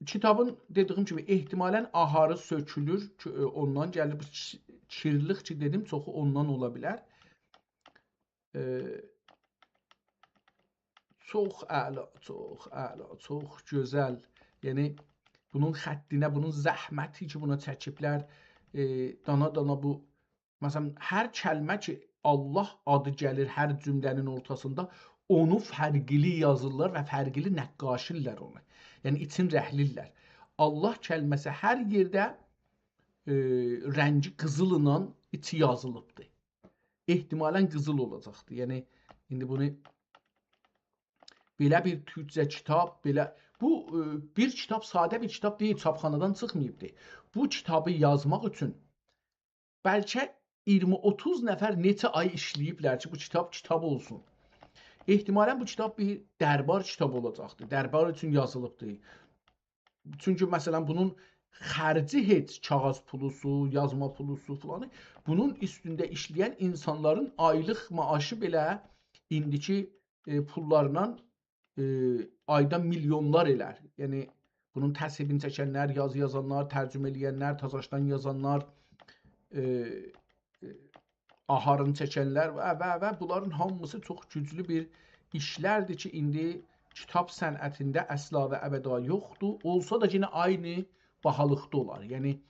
کیتابین، دئدیییم کیمی، احتمالاً آهاری سؤکولور کی، ائ، اوندان گلیر. بو کی-، کیرلیلیک کی دئدیم، چوخو اوندان اولا بیلر. ائ، چوخ اعلا، چوخ اعلا، چوخ گؤزل. یعنی، بونون خطینه، بونون زحمتی کی، بونا چکیبلر، ائ، دانا-دانا بو، مثلاً، هر کلمه کی، الله آدی گلیر هر جمله‌نین اورتاسیندا، اونو فرقلی یازیرلار و فرقلی نقاشیرلر اونو. یعنی، ایچین رنگلیرلر. الله کلمه‌سی هر یئرده، ائ، رنگی قیزیللا ایچی یازیلیبدیر. احتمالاً قیزیل اولاجاقدیر. یعنی، ایندی بونو بئله بیر تورکجه کیتاب، بئله، بو، ائ، بیر کیتاب، ساده بیر کیتاب دئییل، چاپخانادان چیخماییبدی. بو کیتابی یازماق اوچون بلکه اییرمی اوتوز نفر نئچه آی ایشله‌ییبلر کی، بو کیتاب کیتاب اولسون. احتمالاً بو کیتاب بیر دربار کیتابی اولاجاقدیر. دربار اوچون یازیلیبدیر. چونکی، مثلاً، بونون خرجی هئچ کاغیذ پولوسو، یازما پولوسو فلانی، بونون اوستونده ایشله‌ین اینسانلارین آیلیق معاشی بئله ایندیکی، ائ، پوللارلا، ائ، آیدا میلیونلار ائلر. یعنی، بونون تصویرینی چکنلر، یازی یازانلار، ترجمه ائله‌ینلر، تازاشدان یازانلار، ائ، ائ، آهارینی چکنلر و، و، و بونلارین هامیسی چوخ گوجلو بیر ایشلردیر کی، ایندی کیتاب صنعتینده اصلا و ابدا یوخدور. اولسا دا یئنه عینی باهالیقدا اولار. یعنی،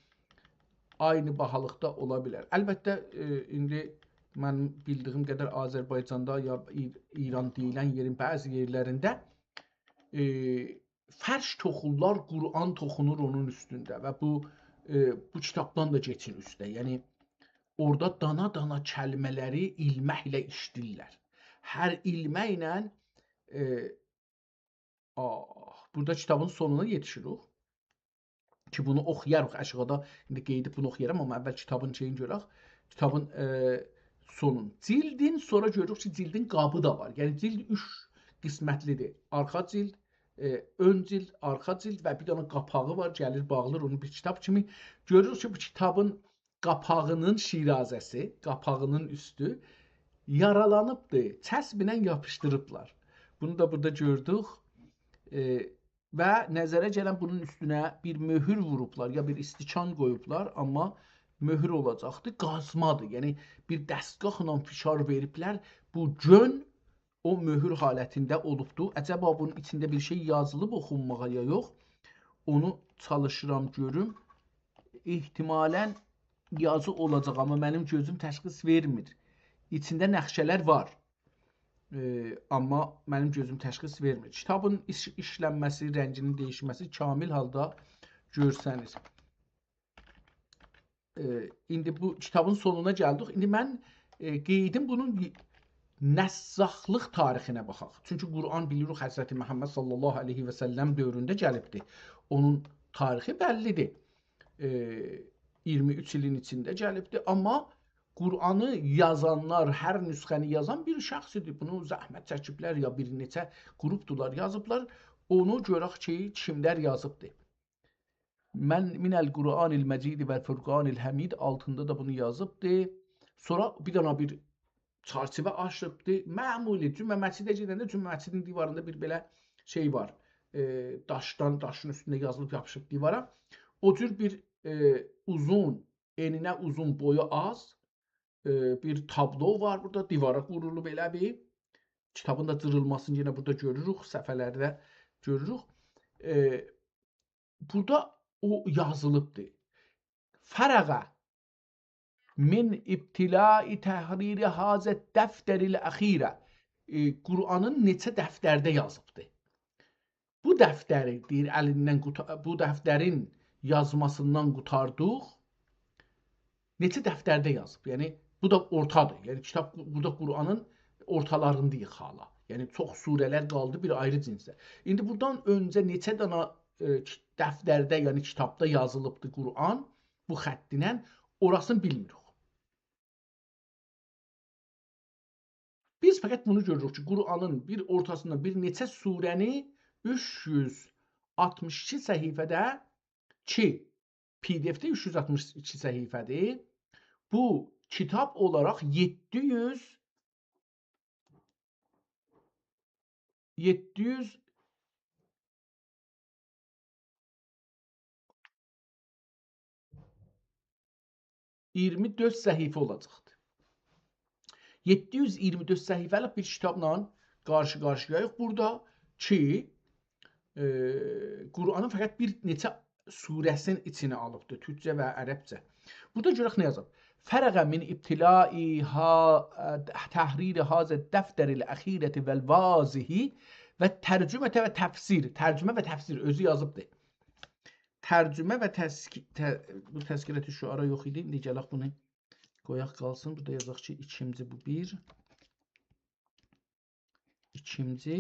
عینی باهالیقدا اولا بیلر. البته، ائ، ایندی منیم بیلدیییم قدر آذربایجاندا یا ای-، ایران دئییلن یئرین بعضی یئرلرینده، ائ، فرش توخورلار، قرآن توخونور اونون اوستونده و بو، ائ، بو کیتابدان دا گئچین اوسته. یعنی، اورادا دانا-دانا کلمه‌لری ایلمکله ایشله‌ییرلر. هر ایلمکله، ائ، آه، بورادا کیتابین سونونا یئتیشیریک. کی، بونو اوخویاریق آشاغیدا. ایندی قئییدیب بونو اوخویارام، آمما اول کیتابین شئیینی گؤرک. کیتابین، ائ، سونون. جیلدین سونرا گؤروروک کی، جیلدین قابی دا وار. یعنی، جیلد اوچ قسمتلی‌دیر. آرخا جیلد، ائ، اؤن جیلد، آرخا جیلد و بیر دنه قاپاغی وار، گلیر، باغلیر اونو بیر کیتاب کیمی. گؤروروک کی، بو کیتابین قاپاغینین شیرازه‌سی، قاپاغینین اوستو یارالانیبدیر، چسبینن یاپیشدیریبلار. بونو دا بورادا گؤردوک. ائ، و نظره گلن بونون اوستونه بیر مؤهور ووروبلار، یا بیر استیکان قویوبلار، آمما مؤهور اولاجاقدی، قازمادیر. یعنی، بیر دستگاهلا فشار وئریبلر، بو گؤن او مؤهور حالتینده اولوبدو. عجبا بونون ایچینده بیر شئی یازیلیب اوخونماغا یا یوخ؟ اونو چالیشیرام گؤروم. احتمالاً یازی اولاجاق، آمما منیم گؤزوم تشخیص وئرمیر. ایچینده نقشه‌لر وار. ائ، آمما منیم گؤزوم تشخیص وئرمیر. کیتابین ایش-، ایشلنمه‌سی، رنگینین دییشمه‌سی کامل حالدا گؤرسنیر. ائ، ایندی بو کیتابین سونونا گلدیک. ایندی من، ائ، قاییدیم بونون ی-، نساخلیق تاریخینه باخاق. چونکی قرآن بیلیریک حضرت محمد صلی الله علیه و سلم دؤورونده گلیبدی. اونون تاریخی بللیدیر. ائ، اییرمی اوچ ایلین ایچینده گلیبدی. آمما قرآنی یازانلار، هر نسخه‌نی یازان بیر شخص ایدی. بونو زحمت چکیبلر، یا بیر نئچه گروپدولار، یازیبلار. اونو گؤرک کی، کیملر یازیبدی. من، من القرآن المجید و الفرقان الحمید، آلتیندا دا بونو یازیبدی. سونرا بیر دنه بیر چرچیوه آچیبدی. معمولی، جمعه مسجده گئدنده جمعه مسجدین دیواریندا بیر بئله شئی وار. ائ، داشدان، داشین اوستونده یازیلیب یاپیشیب دیوارا. او جور بیر، ائ، اوزون، انینه اوزون، بویو آز، ائ، بیر تابلو وار بورادا، دیوارا وورولوب ائله بیر. کیتابین دا جیریلماسینی یئنه بورادا گؤروروک، صفحه‌لرده گؤروروک. ائ، بورادا او یازیلیبدیر. فرغ من ابتلاء تحریر هذا الدفتر الأخیر. ائ، قرآنین نئچه دفترده یازیبدی. بو دفتری، دئییر، الیندن قوتا-، بو دفترین یازماسیندان قوتاردیق. نئچه دفترده یازیب. یعنی، بو دا اورتادیر. یعنی، کیتاب بو-، بورادا قرآنین اورتالارینداییق حالا. یعنی، چوخ سوره‌لر قالدی بیر آیری جنسه. ایندی بورادان اؤنجه نئچه دانا، ائ، کی-، دفترده، یعنی کیتابدا یازیلیبدی قرآن بو خطینن، اوراسینی بیلمیریک. بیز فقط بونو گؤروروک کی، قرآنین بیر اورتاسیندا بیر نئچه سوره‌نی اوچ یوز آلتمیش ایکی صفحه‌ده کی، پی دی اف‌ده اوچ یوز آلتمیش ایکی صفحه‌دیر. بو کیتاب اولاراق یئددی یوز، یئددی یوز اییرمی دؤرد صفحه اولاجاقدیر. یئددی یوز اییرمی دؤرد صفحه‌لیک بیر کیتابلا قارشی-قارشییاییق بورادا کی، ائ، قرآنین فقط بیر نئچه سوره‌سینین ایچینه آلیبدیر، تورکجه و عربجه. بورادا گؤرک نه یازیب. فرغ من ابتلاء ها-، تحریر هذا الدفتر الأخیر والواضح و ترجمة و تفسیر. ترجمه و تفسیر اؤزو یازیبدیر. ترجمه و تسک-، ته-، بو تذکرة شعرا یوخ ایدی. ایندی گلک بونو قویاق قالسین. بورادا یازاق کی، ایکینجی بو بیر. ایکینجی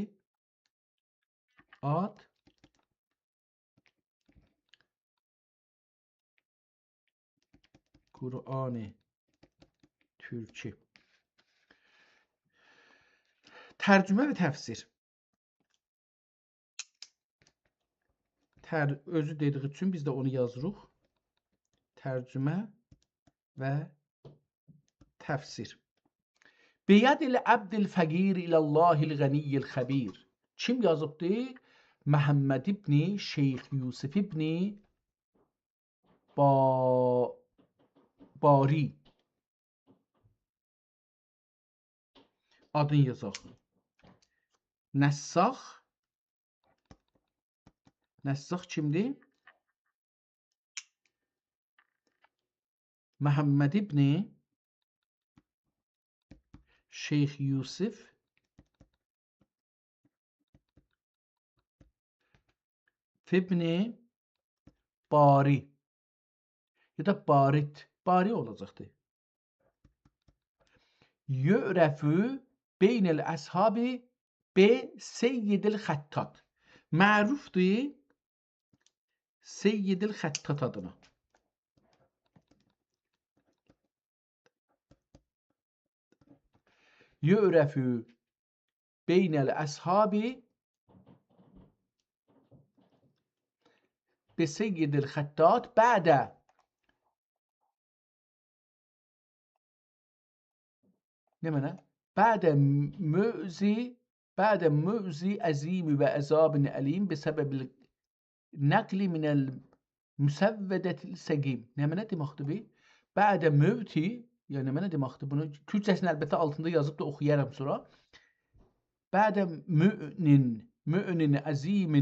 آد قرآن تورکی. ترجمه و تفسیر. تر-، اؤزو دئدیگی اوچون بیز ده اونو یازیریق. ترجمه و تفسیر. بید العبد الفقیر الی الله الغنی الخبیر. کیم یازیبدی؟ محمد ابن شیخ یوسف ابن با-، باری. آدینی یازاق. نساخ. نساخ کیمدیر؟ محمد ابن شیخ یوسف ابن باری. یا دا باریت. باری اولاجاقدی. یعرف بین الاصحاب به سید الخطاط. معروفدور سید الخطاط آدینا. یعرف بین الاصحاب به سید الخطاط بعد، نمنه؟ بعد مؤذی، بعد مؤذی عظیم و عذاب الیم بسبب النقل من المسودة السقیم. نمنه دئمکدیر بو؟ بعد موتی، یعنی نمنه دئمکدیر؟ بونو تورکجه‌سینی البته آلتیندا یازیب دا اوخویارام سونرا. بعد مؤن، مؤن عظیم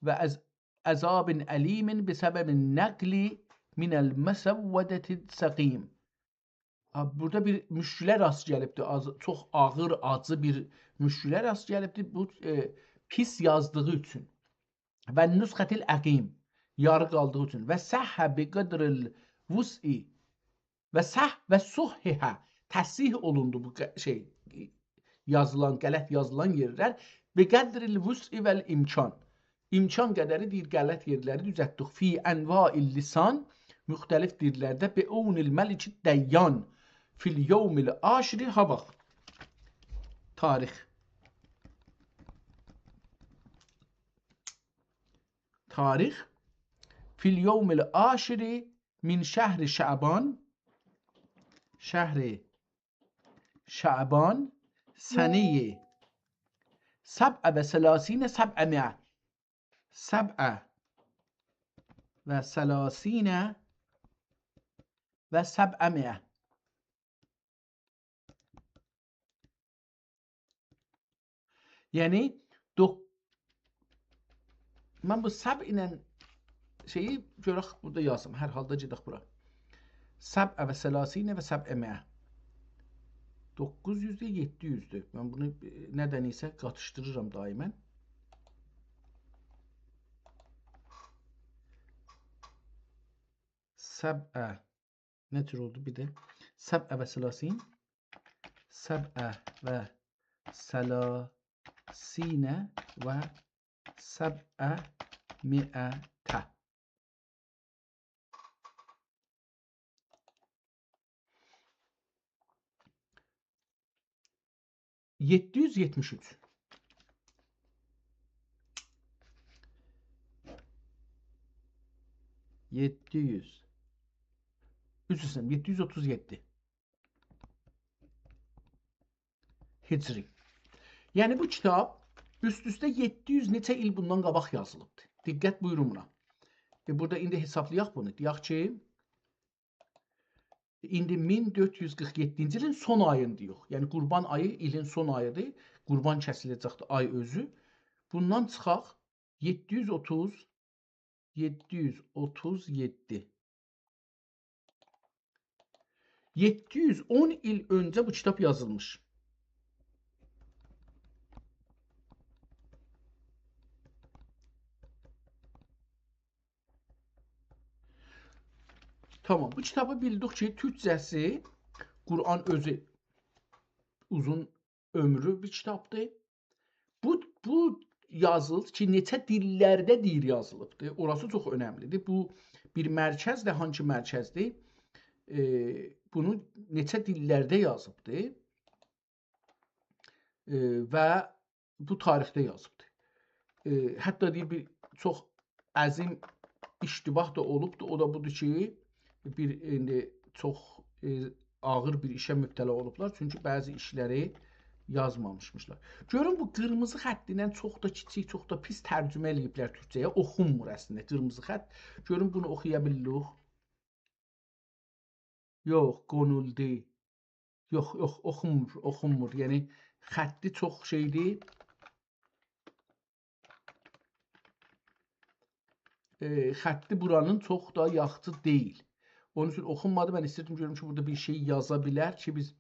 و عذ-، عذاب الیم بسبب النقل من المسودة السقیم. آ، بورادا بیر مشکله راست گلیبدیر. آز-، چوخ آغیر، آجی بیر مشکله راست گلیبدیر. بو، ائ، پیس یازدیغی اوچون. و النسخة العقیم. یاری قالدیغی اوچون. «و صح بقدر الوسع»، و صح و صحح، تصحیح اولوندو بو ق-، شئی، یازیلان، غلط یازیلان یئرلر. «بقدر الوسع والامکان»، امکان قدری دئییر، غلط یئرلری دوزلتدیک. «فی انواع اللسان»، مختلف دیللرده. «بعون الملک الدیان فی الیوم العاشر»، ها باخ. تاریخ. تاریخ. «فی الیوم العاشر من شهر شعبان»، شهر شعبان، «سنة سبع و ثلاثین سبعمائة»، سبع و ثلاثین و سبعمائة. یعنی، دو-، من بو «سبع» ایله شئیی گؤرک بورادا یازیم. هر حالدا گئدک بورا. «سبع و ثلاثین و سبعمائة». دوققوز یوزدور، یئددی یوزدور. من بونو، ائ، ندنیسه قاتیشدیریرام دائما. «سبع»، نه جور اولدو بیر ده؟ «سبع و ثلاثین»، «سبع و ثلاثین و سبعمائة». یئددی یوز یئتمیش اوچ. یئددی یوز. عذر ایسته‌ییرم، یئددی یوز اوتوز یئددی هجری. یعنی بو کیتاب اوست-اوسته یئددی یوز نئچه ایل بوندان قاباق یازیلیبدیر. دقت بویورون بونا. ائ، بورادا ایندی حسابلایاق بونو. دئیک کی، ایندی مین دؤرد یوز قیرخ یئددینجی ایلین سون آیینداییق. یعنی قوربان آیی ایلین سون آییدیر. قوربان کسیله‌جکدیر آی اؤزو. بوندان چیخاق، یئددی یوز اوتوز، یئددی یوز اوتوز یئددی. یئددی یوز اون ایل اؤنجه بو کیتاب یازیلمیش. تامام، بو کیتابی بیلدیک کی، تورکجه‌سی، قرآن اؤزو اوزون عؤمرو بیر کیتابدیر. بو، بو یازیلدی کی، نئچه دیللرده دئییر یازیلیبدیر. اوراسی چوخ اؤنملیدیر. بو بیر مرکزدیر، هانسی مرکزدیر؟ ائ، بونو نئچه دیللرده یازیبدیر؟ ائ، و بو تاریخده یازیبدیر. ائ، حتی دئییر، بیر چوخ عظیم اشتباه دا اولوبدور. او دا بودور کی، بیر، ایندی چوخ، ائ، آغیر بیر ایشه مبتلا اولوبلار. چونکی بعضی ایشلری یازمامیشمیشلار. گؤرون، بو قیرمیزی خطینن چوخ دا کیچیک، چوخ دا پیس ترجمه ائله‌ییبلر تورکجه‌یه. اوخونمور اصلینده قیرمیزی خط. گؤرون، بونو اوخویا بیلیریک. یوخ، قونولدو. یوخ، یوخ، اوخونمور، اوخونمور. یعنی، خطی چوخ شئیدیر. ائ، خطی بورانین چوخ دا یاخشی دئییل. اونون اوچون اوخونمادی. من ایسته‌ییردیم گؤروم کی، بورادا بیر شئی یازا بیلر کی، بیز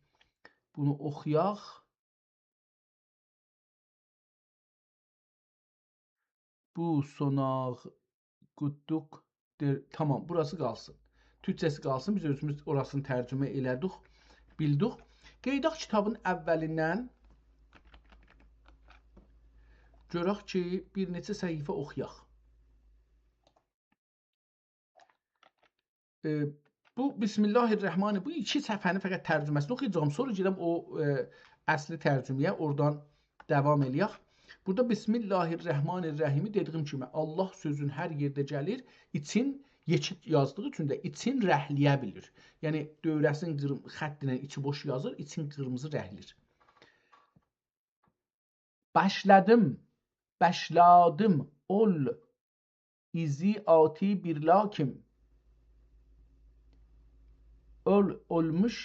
بونو اوخویاق. بو سوناق قوتدوق دئر-، تامام، بوراسی قالسین. تورکجه‌سی قالسین، بیز اؤزوموز اوراسینی ترجمه ائله‌دیک، بیلدیک. قئییداق کیتابین اوّلیندن، گؤرک کی، بیر نئچه صفحه اوخویاق. ائ، بو بسم الله الرحمن، بو ایکی صفحه‌نی فقط ترجمه‌سینی اوخویاجاغام. سونرا گئدم او، ائ، اصلی ترجمه‌یه، اورادان داوام ائله‌یک. بورادا بسم الله الرحمن الرحیمی دئدیگیم کیمی، الله سؤزون هر یئرده گلیر، ایچین یئکیک یازدیغی اوچون ده ایچین رهلیه بیلیر. یعنی، دؤوره‌سین قیرم-، خطینن ایچی بوش یازیر، ایچین قیرمیزی رهلیر. باشلادیم، باشلادیم، اول ایزی آتی بیر لاکیم. اول، اولموش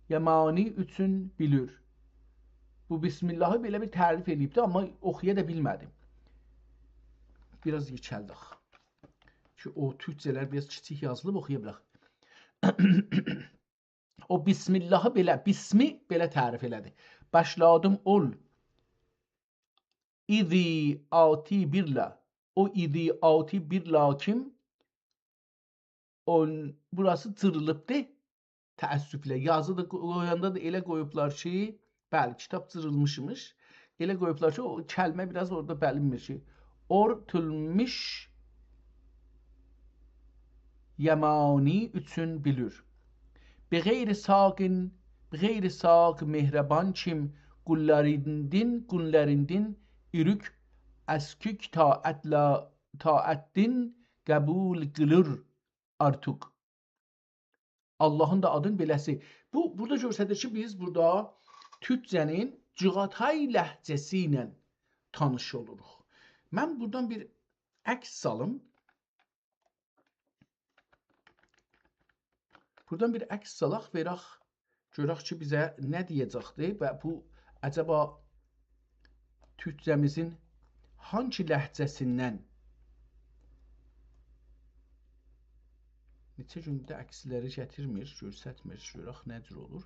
یامانی اوچون بیلیر. بو بسم اللهی بئله بیر تعریف ائله‌ییبدی، آمما اوخویا دا بیلمه‌دیم. بیر آز یئکلدک. کی، او تورکجه‌لر بیر آز کیچیک یازیلیب، اوخویا بیلک. او بسم اللهی بئله، بسمی بئله تعریف ائله‌دی. باشلادیم اول ایزی آتی بیر لا-، او ایدی آتی بیر لاکیم، اون، بوراسی جیریلیبدی. تأسفله. یازی دا قو-، قویاندا دا ائله قویوبلار کی، بلی، کیتاب جیریلمیشمیش. ائله قویوبلار کی، او کلمه بیر آز اورادا بلینمیر کی، اؤرتولموش یمانی اوچون بیلیر. بغیر ساقین، بغیر ساق مهربان کیم، قوللاریندین، قوللاریندین ایریک اسکیک طاعتلا، طاعتین قبول قیلیر آرتیق. آللاهین دا آدین بئله‌سی. بو، بورادا گؤستریر کی، بیز بورادا تورکجه‌نین چغاتای لهجه‌سی ایله تانیش اولوروق. من بورادان بیر عکس سالیم. بورادان بیر عکس سالاق، وئرک، گؤرک کی، بیزه نه دئیه‌جکدی و بو، عجبا، تورکجه‌میزین هانسی لهجه‌سیندن؟ نئچه گونده عکسلری گتیرمیر، گؤسترمیر، گؤرک نه جور اولور.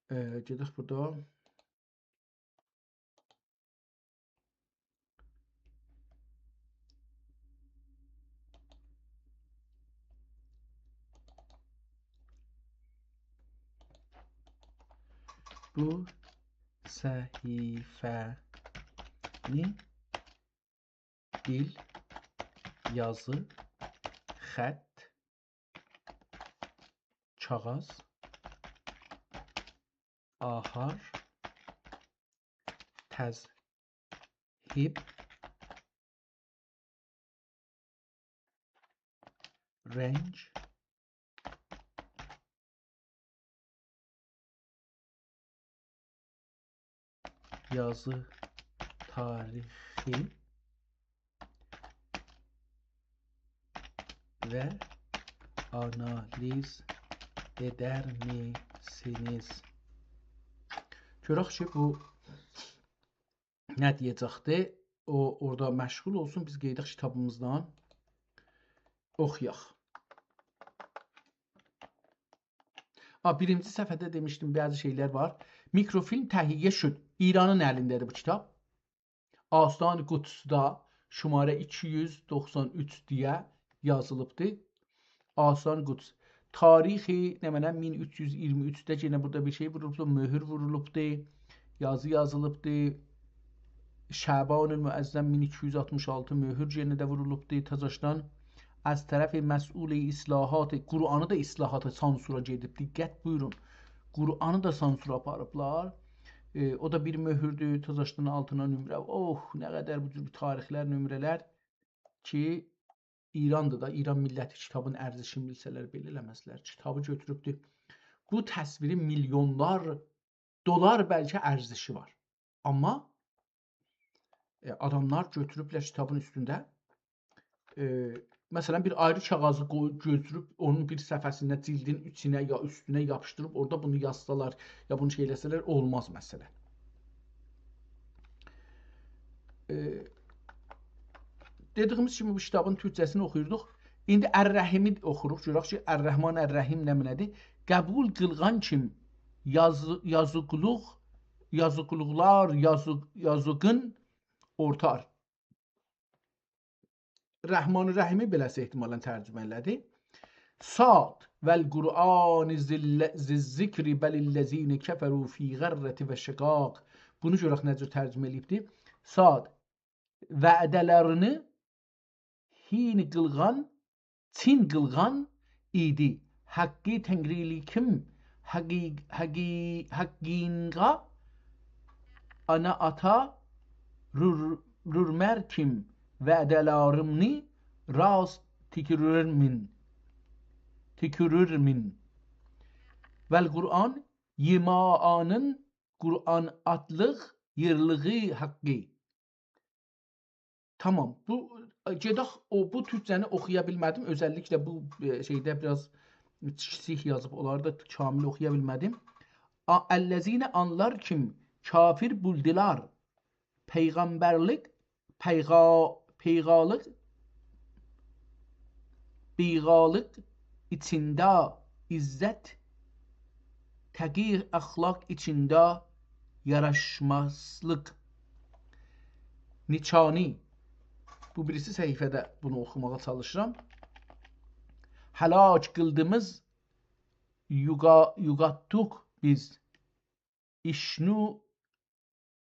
ائ، گئدک بورادا. بو صفحه‌نی دیل، یازی، خط، کاغیذ، آهار، تذهیب، رنگ، یازی تاریخی و آنالیز ائدرمیسینیز؟ گؤرک کی، بو نه دئیه‌جکدی؟ او، اورادا مشغول اولسون، بیز قئییدک کیتابیمیزدان اوخویاق. آ، بیرینجی صفحه‌ده دئمیشدیم، بعضی شئیلر وار. میکروفیلم تهیه شد. ایرانین الینده‌دیر بو کیتاب. آستان قدسدا شماره ایکی یوز دوخسان اوچ دئیه یازیلیبدی. آستان قدس. تاریخی، نمنه، مین اوچ یوز اییرمی اوچده یئنه بورادا بیر شئی وورولوبدو، مؤهور وورولوبدو، یازی یازیلیبدی. شعبان المعظم مین ایکی یوز آلتمیش آلتی، مؤهور یئنه ده وورولوبدو. تازاشدان از طرف مسئول اصلاحات، قرآنی دا اصلاحاتا، سانسورا گئدیب. دقت بویورون. قرآنی دا سانسورا آپاریبلار. ائ، او دا بیر مؤهوردور. تازاشدان آلتینا نمره. اوه، نه قدر بو جور تاریخلر، نمره‌لر کی، ایراندیر دا، ایران میللتی کیتابین ارزشینی بیلسه‌لر، بئله ائله‌مزلر. کیتابی گؤتوروبدور. بو تصویرین میلیونلار دلار بلکه ارزشی وار. آمما، ائ، آداملار گؤتوروبلر کیتابین اوستونده، ائ، مثلا، بیر آیری کاغیذی قویوب، گؤتوروب اونون بیر صفحه‌سینه، جلدین ایچینه یا اوستونه یاپیشدیریب اورادا بونو یازسالار، یا بونو شئی ائله‌سه‌لر، اولماز مثلا. ائ، دئدیگیمیز کیمی بو کیتابین تورکجه‌سینی اوخویوردوق. ایندی الرحیمی اوخوروق، گؤرک کی، الرحمن الرحیم نمنه‌دیر؟ قبول قیلغان کیم یازی-، یازیقلیق، یازیقلیقلار، یازی-، یازیقین اورتار. رحمان الرحیمی بئله‌سی احتمالا ترجمه ائله‌دی. صاد: «والقرآن ذی الل-، ذی الذکر بل الذین کفروا فی غرة و شقاق.» بونو گؤرک نه جور ترجمه ائله‌ییبدی. صاد: وعده‌لرینی هین قیلغان، چین قیلغان ایدی. حقی تنگریلیکیم، حقی-، حقی-، حقینقا آنا آتا رور-، رورمر کیم وعده‌لریمنی راست تیکرورمین، تیکرورمین. والقرآن یماعانین قرآن آتلیق یئرلیغی حقی. تامام. بو، گئدک، او، بو تورکجه‌نی اوخویا بیلمه‌دیم. اؤزللیکله بو، ائ، شئیده بیر آز، کیچیک یازیب، اونلاری دا کامل اوخویا بیلمه‌دیم. آ-، «الذین»، آنلار کیم کافر بولدولار، پیغمبرلیک، پیغا-، پیغالیق، بیغالیق ایچینده، عزت، تقی اخلاق ایچینده یاراشمازلیق. نیچانی. بو بیریسی صفحه‌ده بونو اوخوماغا چالیشیرام. هلاک قیلدیمیز یوگا-، یوگاتدوق بیز. ایشنو،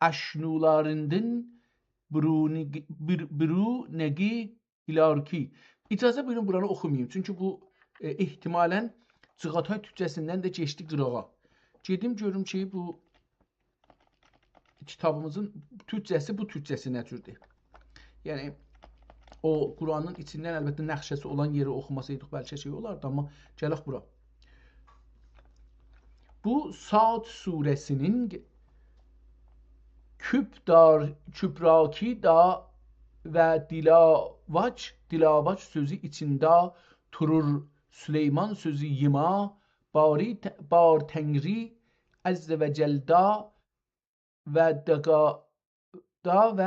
اشنولاریندین برونی-، بر-، برونگی ایلارکی. اجازه بویورون، بورانی اوخوماییم. چونکی بو، ائ، احتمالاً جیغاتای تورکجه‌سیندن ده کئچدی قیراغا. گئدیم گؤروم کی، بو کیتابیمیزین تورکجه‌سی بو تورکجه‌سی نه جوردور؟ یعنی، او قرآنین ایچیندن البته نقشه‌سی اولان یئری اوخوماسایدیق بلکه شئی اولاردی، آمما گلک بورا. بو صاد سوره‌سینین کبرا-، کبراکی دا و دیلاواج، دیلاواج سؤزو ایچینده تورور، سلیمان سؤزو ییما، باری ت-، بار تنگری عز و جل دا و دقا-، دا و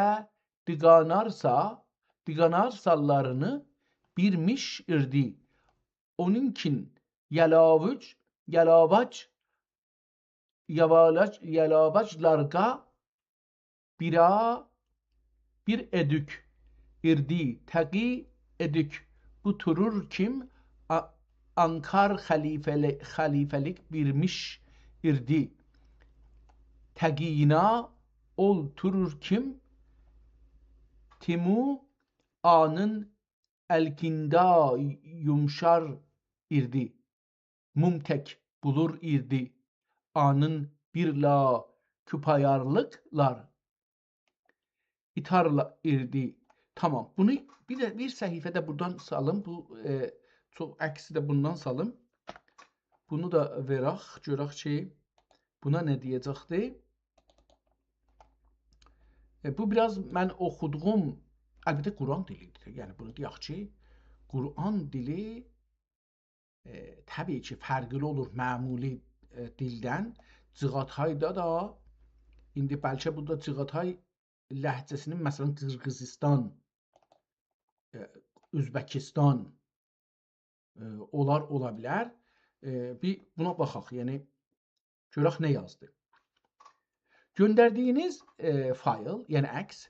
دیقانارسا، دیقانارسالارینی بیرمیش ایردی. اونونکین یلاوج، یلاواج، یاوالاج، یلاواجلارقا بیرا، بیر ادوک، ایردی، تقی ادوک. بو تورور کیم آ-، آنکار خلیفه‌لی-، خلیفه‌لیک بیرمیش ایردی. تقیینا اول تورور کیم تیمو آنین الکیندا یومشار ایردی. موم تک بولور ایردی. آنین بیر لا کوپایارلیقلار ایتارلا ایردی. تامام. بونو بیر ده، بیر صفحه ده بورادان سالیم. بو، ائ، چوخ عکسی ده بوندان سالیم. بونو دا وئرک، گؤرک کی، بونا نه دئیه‌جکدی. ائ، بو بیر آز من اوخودوغوم، البته قرآن دیلی‌دیر. یعنی بونو دئیک کی، قرآن دیلی ائ، طبیعی کی، فرقلی اولور معمولی، ائ، دیلدن. جیغاتایدا دا، ایندی بلکه بورادا جیغاتای لهجه‌سینین، مثلا، قیرغیزیستان، ائ، اؤزبکیستان، ائ، اونلار اولا بیلر. ائ، بیر بونا باخاق، یعنی گؤرک نه یازدی. گؤندردیگینیز، ائ، فایل، یعنی عکس،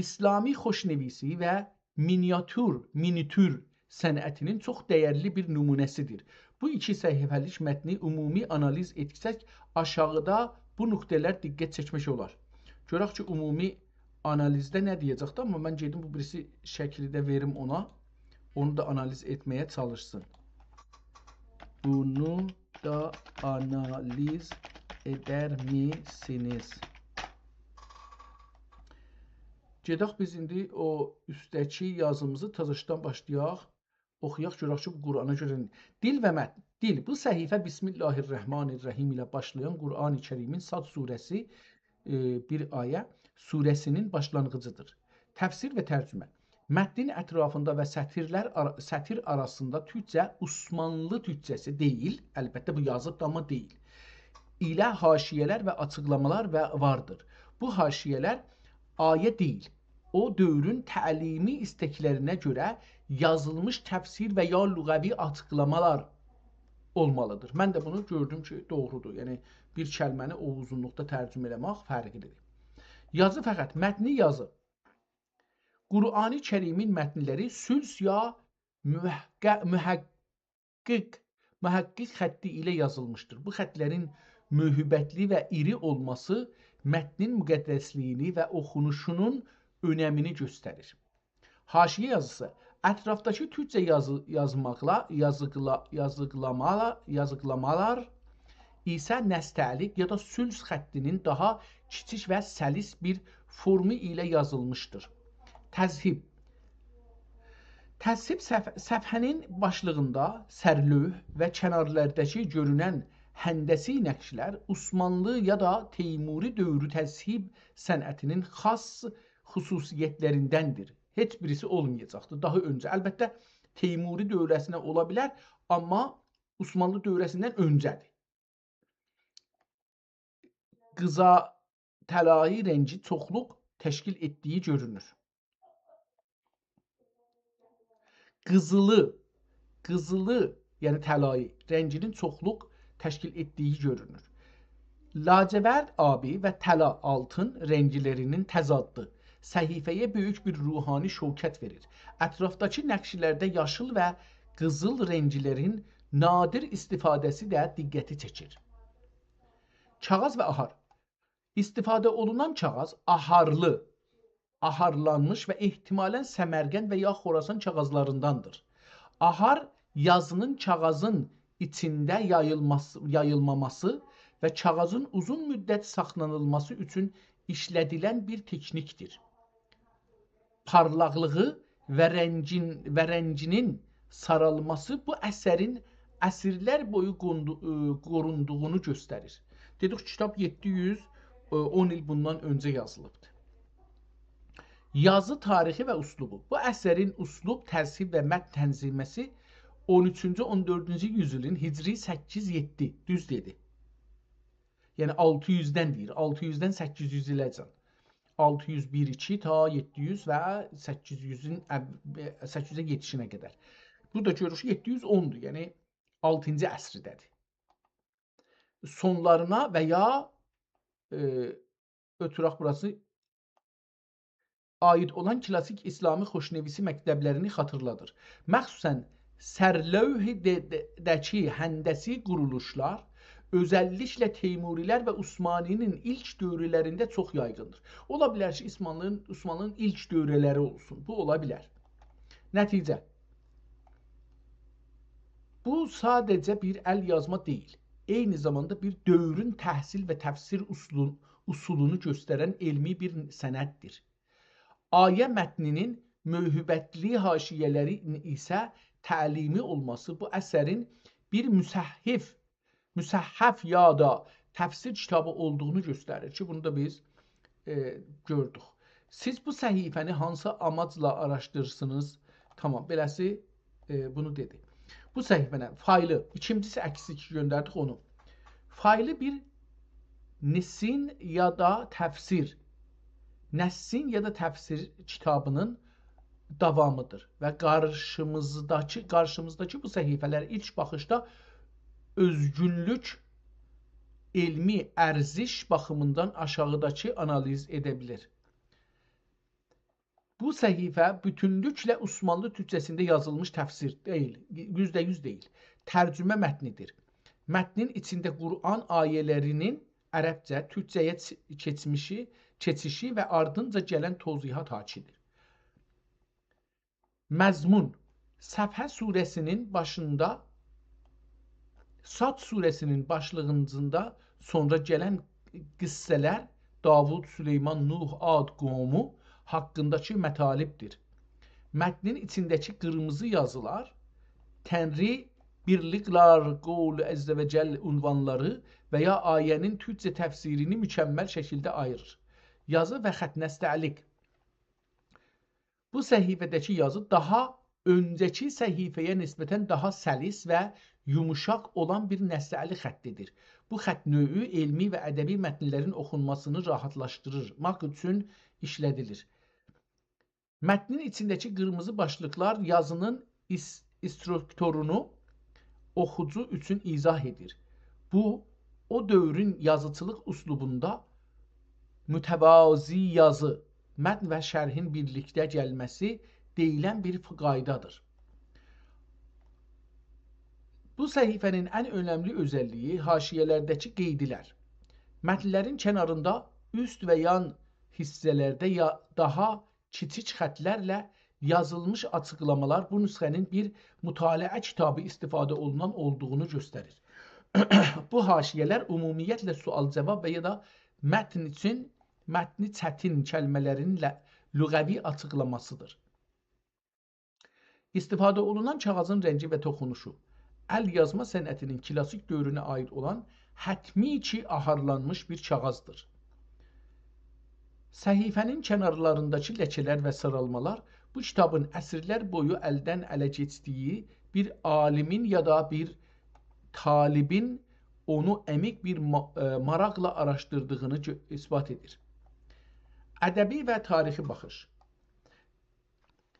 اسلامی خوشنویسی و مینیاتور، مینیاتور صنعتینین چوخ دَیرلی بیر نمونه‌سی‌دیر. بو ایکی صفحه‌لیک متنی عمومی آنالیز ائتسک، آشاغیدا بو نقطه‌لر دقت چکمک اولار. گؤرک کی، عمومی آنالیزده نه دئیه‌جکدی، آمما من گئدیم بو بیریسی شکلی ده وئریم اونا. اونو دا آنالیز ائتمه‌یه چالیشسین. بونو دا آنالیز ائدرمیسینیز؟ گئدک بیز ایندی او اوستده‌کی یازیمیزی تازاشدان باشلایاق. اوخویاق، گؤرک کی، بو قرآنا گؤره نه؟ دیل و متن. دیل. بو صفحه بسم الله الرحمن الرحیم ایله باشلایان قرآن کریمین صاد سوره‌سی، ائ، بیر آیه، سوره‌سینین باشلانغیجی‌دیر. تفسیر و ترجمه. متنین اطرافیندا و سطیرلر آرا-، سطیر آراسیندا تورکجه، عثمانلی تورکجه‌سی دئییل، البته بو یازیبدیر، آمما دئییل، ایله حاشیه‌لر و آچیقلامالار و واردیر. بو حاشیه‌لر آیه دئییل، او دؤورون تعلیمی ایستکلرینه گؤره یازیلمیش تفسیر و یا لغوی آچیقلامالار اولمالی‌دیر. من ده بونو گؤردوم کی، دوغرودور. یعنی، بیر کلمه‌نی او اوزونلوقدا ترجمه ائله‌مک فرقلی‌دیر. یازی فقط، متنی یازی. قرآن کریمین متنلری ثلث یا محق-، محقق، محقق خطی ایله یازیلمیشدیر. بو خطلرین موهیبتلی و ایری اولماسی متنین مقدسلیگینی و اوخونوشونون اؤنمینی گؤستریر. حاشیه یازیسی. اطرافداکی تورکجه یازی-، یازماقلا-، یازیقلا-، یازیقلامالا-، یازیقلامالار ایسه نستعلیق یا دا ثلث خطینین داها کیچیک و سلیس بیر فورمو ایله یازیلمیشدیر. تذهیب. تذهیب صف-، صفحه‌نین باشلیغیندا سرلوح و کنارلارداکی گؤرونن هندسی نقشلر عثمانلی یا دا تیموری دؤورو تذهیب صنعتینین خاص خصوصیتلریندندیر. هئچ بیریسی اولمایاجاقدیر داها اؤنجه. البته، تیموری دؤوره‌سینه اولا بیلر، آمما عثمانلی دوره‌سیندن اؤنجه‌دیر. قیزا طلایی رنگی چوخلوق تشکیل ائتدیگی گؤرونور. قیزیلی، قیزیلی، یعنی طلایی رنگینین چوخلوق تشکیل ائتدیگی گؤرونور. لاجورد آبی و طلا آلتین رنگلرینین تضادی صفحه‌یه بؤیوک بیر روحانی شوکت وئریر. اطرافداکی نقشلرده یاشیل و قیزیل رنگلرین نادر استفاده‌سی ده دقتی چکیر. کاغیذ و آهار. استفاده اولونان کاغیذ آهارلی، آهارلانمیش و احتمالاً سمرقند و یا خراسان کاغیذلاریندان‌دیر. آهار یازینین کاغیذین ایچینده یاییلماسی، یاییلماماسی و کاغیذین اوزون مدت ساخلانیلماسی اوچون ایشله‌دیلن بیر تکنیک‌دیر. پارلاقلیغی و رنگین، و رنگینین سارالماسی بو اثرین عصرلر بویو قوندو-، ائ، قوروندوغونو گؤستریر. دئدیک، کیتاب یئددی یوز اون ایل بوندان اؤنجه یازیلیبدیر. یازی تاریخی و اسلوبو. بو اثرین اسلوب، ترتیب و متن تنظیمه‌سی اون اوچونجو، اون دؤردونجو یوزایلین هجری سککیز یئددی، دوز دئدی. یعنی آلتی یوزدن دئییر، آلتی یوزدن سککیز یوز ایله‌جن. آلتی یوز بیر ایکی تا یئددی یوز و سککیز یوزون اول-، سککیز یوزه یئتیشینه قدر. بورادا گؤروروک، یئددی یوز اوندور، یعنی آلتینجی عصرده‌دیر. سونلارینا و یا، ائ، اؤتورک بوراسی، عاید اولان کلاسیک اسلامی خوشنویسی مکتبلرینی خاطیرلادیر. مخصوصاً سرلوح ده-، ده-، ده‌کی هندسی قورولوشلار، اؤزللیکله تیموری‌لر و عثمانلی‌نین ایلک دؤورلرینده چوخ یایغیندیر. اولا بیلر کی، عثمانلی‌نین، عثمانلی‌نین ایلک دؤورلری اولسون. بو اولا بیلر. نتیجه. بو ساده‌جه بیر ال یازما دئییل، عینی زاماندا بیر دؤورون تحصیل و تفسیر اصولون-، اصولونو گؤسترن علمی بیر سنددیر. آیه متنینین موهبتلی حاشیه‌لری ایسه تعلیمی اولماسی بو اثرین بیر مصحف، مصحف یا دا تفسیر کیتابی اولدوغونو گؤستریر کی، بونو دا بیز، ائ، گؤردوک. سیز بو صفحه‌نی هانسی آماجلا آراشدیریرسینیز؟ تامام، بئله‌سی، ائ، بونو دئدی. بو صفحه‌نی، فایلی، ایکینجیسی اکسیک گؤندردیک اونو. فایلی بیر نسین یا دا تفسیر، نسین یا دا تفسیر کیتابینین داوامیدیر و قارشیمیزداکی، قارشیمیزداکی بو صفحه‌لر ایلک باخیشدا اؤزگونلوک، علمی ارزش باخیمیندان آشاغیداکی آنالیز ائده بیلیر. بو صفحه بوتونلوکله عثمانلی تورکجه‌سینده یازیلمیش تفسیر دئییل، یوزده یوز دئییل، ترجمه متنیدیر. متنین ایچینده قرآن آیه‌لرینین عربجه، تورکجه‌یه چ-، کئچمیشی، کئچیشی و آردینجا گلن توضیحات حاکیدیر. مضمون. صفحه سوره‌سینین باشیندا، صاد سوره‌سینین باشلیغیندا سونرا گلن قصه‌لر داوود، سلیمان، نوح، عاد قومو حاقینداکی مطالبدیر. متنین ایچینده‌کی قیرمیزی یازیلار تنری، بیرلیکلر، قول عز و جل عنوانلاری و یا آیه‌نین تورکجه تفسیرینی مکمل شکیلده آییریر. یازی و خط نستعلیق. بو صفحه‌ده‌کی یازی داها اؤنجه‌کی صفحه‌یه نسبتاً داها سلیس و یوموشاق اولان بیر نستعلیق خطیدیر. بو خط نوعو علمی و ادبی متنلرین اوخونماسینی راحتلاشدیرماق اوچون ایشله‌دیلیر. متنین ایچینده‌کی قیرمیزی باشلیقلار یازینین ایس-، استروکتورونو اوخوجو اوچون ایضاح ائدیر. بو، او دؤورون یازیچیلیق اسلوبوندا متوازی یازی، متن و شرحین بیرلیکده گلمه‌سی دئییلن بیر قایدادیر. بو صفحه‌نین ان اؤنملی اؤزللیگی حاشیه‌لرده‌کی قیدلر. متنلرین کناریندا، اوست و یان حیصه‌لرده یا داها کیچیک خطلرله یازیلمیش آچیقلامالار بو نسخه‌نین بیر مطالعه کیتابی استفاده اولونان اولدوغونو گؤستریر. بو حاشیه‌لر عمومیتله سؤال-جاواب و یا دا متن اوچون متنی چتین کلمه‌لرین ل-، لغوی آچیقلاماسیدیر. استفاده اولونان کاغیذین رنگی و توخونوشو. ال یازما صنعتینین کلاسیک دؤورونه عاید اولان حتمی کی، آهارلانمیش بیر کاغیذدیر. صفحه‌نین کنارلارینداکی لکه‌لر و سارالمالار بو کیتابین عصرلر بویو الدن اله کئچدیگی بیر عالیمین یا دا بیر طالبین اونو عمیق بیر ما-، ائ، ماراقلا آراشدیردیغینی گؤ-، اثبات ائدیر. ادبی و تاریخی باخیش.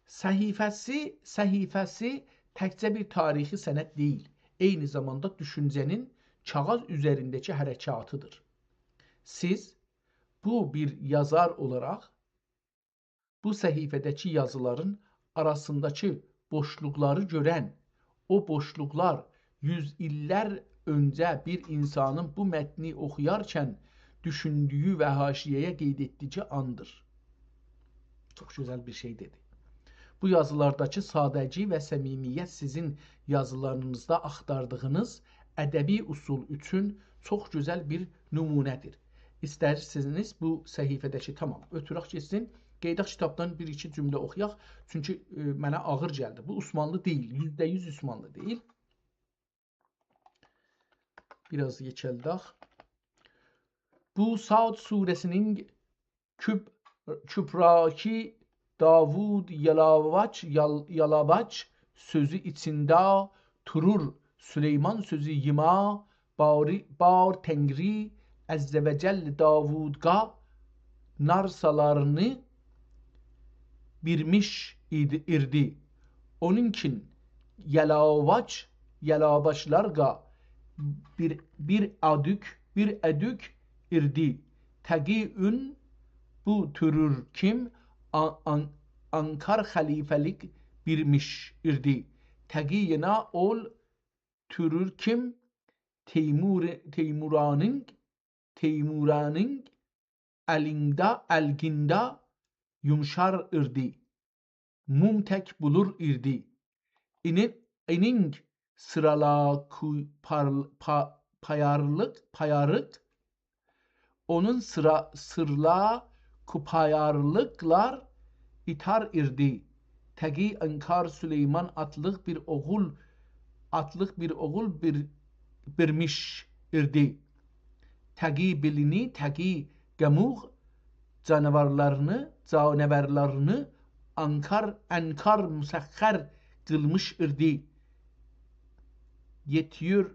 صحیفه‌سی، صحیفه‌سی تکجه بیر تاریخی سند دئییل، عینی زاماندا دوشونجه‌نین کاغیذ اوزرینده‌کی حرکاتیدیر. سیز بو بیر یازار اولاراق بو صحیفه‌ده‌کی یازیلارین آراسینداکی بوشلوقلاری گؤرن، او بوشلوقلار یوز ایللر اؤنجه بیر اینسانین بو متنی اوخویارکن دوشوندویو و حاشیه‌یه قید ائتدیگی آندیر. چوخ گؤزل بیر شئی دئدی. بو یازیلارداکی سادگی و صمیمیت سیزین یازیلارینیزدا آختاردیغینیز ادبی اصول اوچون چوخ گؤزل بیر نمونه‌دیر. ایسترسینیز بو صحیفه‌ده‌کی، تامام، اؤتورک گئتسین. قئییداق کیتابدان بیر-ایکی جمله اوخویاق. چونکی، ائ، منه آغیر گلدی. بو عثمانلی دئییل، یوزده یوز عثمانلی دئییل. بیر آز یئکلدک. بو سعد سوره‌سینین کب-، کبراکی داوود یالاواچ، یال-، یالاواچ سؤزو ایچینده تورور سلیمان سؤزو ییما، باری-، بار تنگری عز و جل داوودقا نارسالارینی بیرمیش ایدی، ایردی. اونون اوچون یالاواچ، یالاواچلارقا بیر، بیر ادوک، بیر ادوک ایردی. تقی اون بو تورور کیم آ-، آن-، آنکار خلیفه‌لیک بیرمیش ایردی. تقی یئنه اول تورور کیم تیمور-، تیمورانین، تیمورانین الینده، الگینده یومشار ایردی. موم تک بولور ایردی. اینین، اینین سیرالا کو-، پار-، پا-، پایارلیق، پایاریق، اونون سیرا-، سیرلا کوپایارلیقلار ایتار ایردی. تقی انکار سلیمان آتلیق بیر اوغول، آتلیق بیر اوغول بیر، بیرمیش ایردی. تقی بیلینی، تقی قاموق جاناوارلارینی، جاناوارلارینی آنکار، انکار مسخر قیلمیش ایردی. یئتیور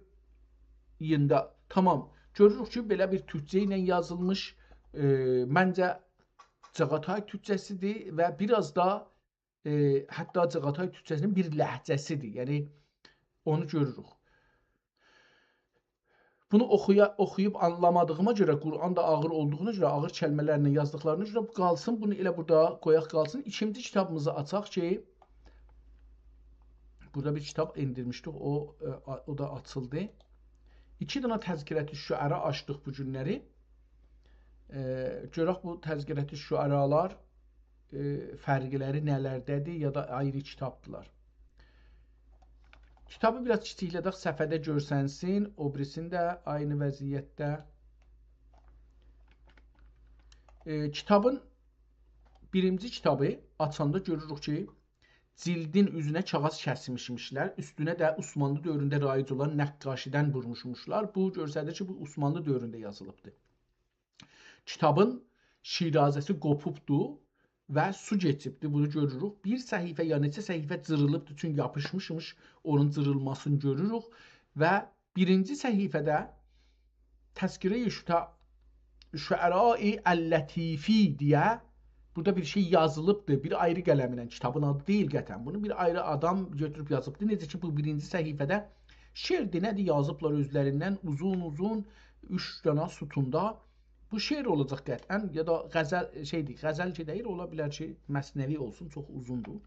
یئنده. تامام. گؤروروک کی، بئله بیر تورکجه ایله یازیلمیش، ائ، منجه، چاغاتای تورکجه‌سیدیر و بیر آز دا، ائ، حتی چاغاتای تورکجه‌سینین بیر لهجه‌سیدیر. یعنی، اونو گؤروروک. بونو اوخویا-، اوخویوب آنلامادیغیما گؤره، قرآن دا آغیر اولدوغونا گؤره، آغیر کلمه‌لرله یازدیقلارینا گؤره بو قالسین. بونو ائله بورادا قویاق قالسین. ایکینجی کیتابیمیزی آچاق کی، بورادا بیر کیتاب ائندیرمیشدیک، او، ائ، آ-، او دا آچیلدی. ایکی دنه تذکرة الشعرا آچدیق بو گونلری. ائ، گؤرک بو تذکرة الشعرالار، ائ، فرقلری نه‌لرده‌دیر یا دا آیری کیتابدیلار. کیتابی بیر آز کیچیکله‌دک، صفحه‌ده گؤرسنسین، او بیریسینی ده عینی وضعیتده. ائ، کیتابین بیرینجی کیتابی آچاندا گؤروروک کی، جیلدین اوزونه کاغیذ کسمیشمیشلر. اوستونه ده عثمانلی دؤورونده رایج اولان نقاشی‌دن وورموشموشلار. بو گؤستریر کی، بو عثمانلی دؤورونده یازیلیبدیر. کیتابین شیرازه‌سی قوپوبدور و سو کئچیبدیر. بونو گؤروروک. بیر صفحه یا نئچه صفحه جیریلیبدیر، چونکی یاپیشمیشمیش، اونون جیریلماسینی گؤروروک. و بیرینجی صفحه‌ده تذکره‌ی شعرا-، شعراء اللطیفی دئیه بورادا بیر شئی یازیلیبدیر. بیر آیری قلمله، کیتابین آدی دئییل قطعاً. بونو بیر آیری آدام گؤتوروب یازیبدیر. نئجه کی، بو بیرینجی صفحه‌ده شعر دئنه‌دیر، یازیبلار اؤزلریندن اوزون-اوزون، اوچ دنه ستوندا. بو شعر اولاجاق قطعاً، یا دا غزل، شئیدیر، غزل کی دئییل، اولا بیلر کی، مثنوی اولسون، چوخ اوزوندور.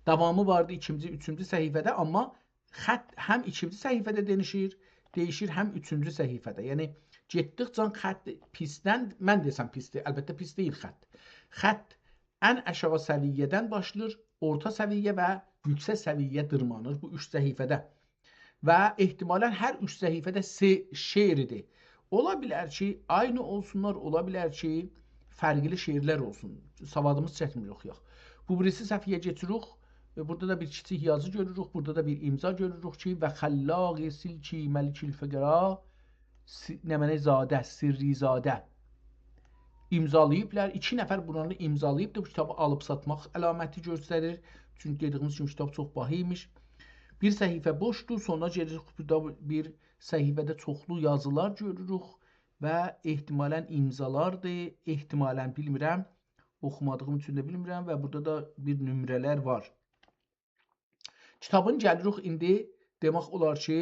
داوامی واردی ایکینجی، اوچونجو صفحه‌ده، آمما خط هم ایکینجی صفحه‌ده دئییشیر، دئییشیر، هم اوچونجو صفحه‌ده. یعنی، گئتدیکجه خط پیسدن، من دئسم پیسدیر، البته پیس دئییل خط. خط ان آشاغی سویه‌دن باشلاییر، اورتا سویه و یوکسک سویه‌یه دیرمانیر بو اوچ صفحه‌ده. و احتمالاً هر اوچ صفحه‌ده سه شعریدیر. اولا بیلر کی، عینی اولسونلار، اولا بیلر کی، فرقلی شعرلر اولسون. سوادیمیز چتمیر اوخویاق. بو بیریسی صفحه‌یه کئچیریک. ائ، بورادا دا بیر کیچیک یازی گؤروروک، بورادا دا بیر امضا گؤروروک کی، «و خلاق سلکی ملک الفقرا»، سی-، نمنه‌زاده، سری‌زاده امضالاییبلار. ایکی نفر بونلاری امضالاییبدیر. بو کیتابی آلیب ساتماق علامتی گؤستریر. چونکی دئدیییمیز کیمی کیتاب چوخ باها ایمیش. بیر صفحه بوشدور، سونرا گئدیریک بورادا بیر صفحه‌ده چوخلو یازیلار گؤروروک و احتمالاً امضالاردیر، احتمالاً بیلمیرم، اوخومادیغیم اوچون ده بیلمیرم و بورادا دا بیر نمره‌لر وار. کیتابین گلیریک ایندی، دئمک اولار کی،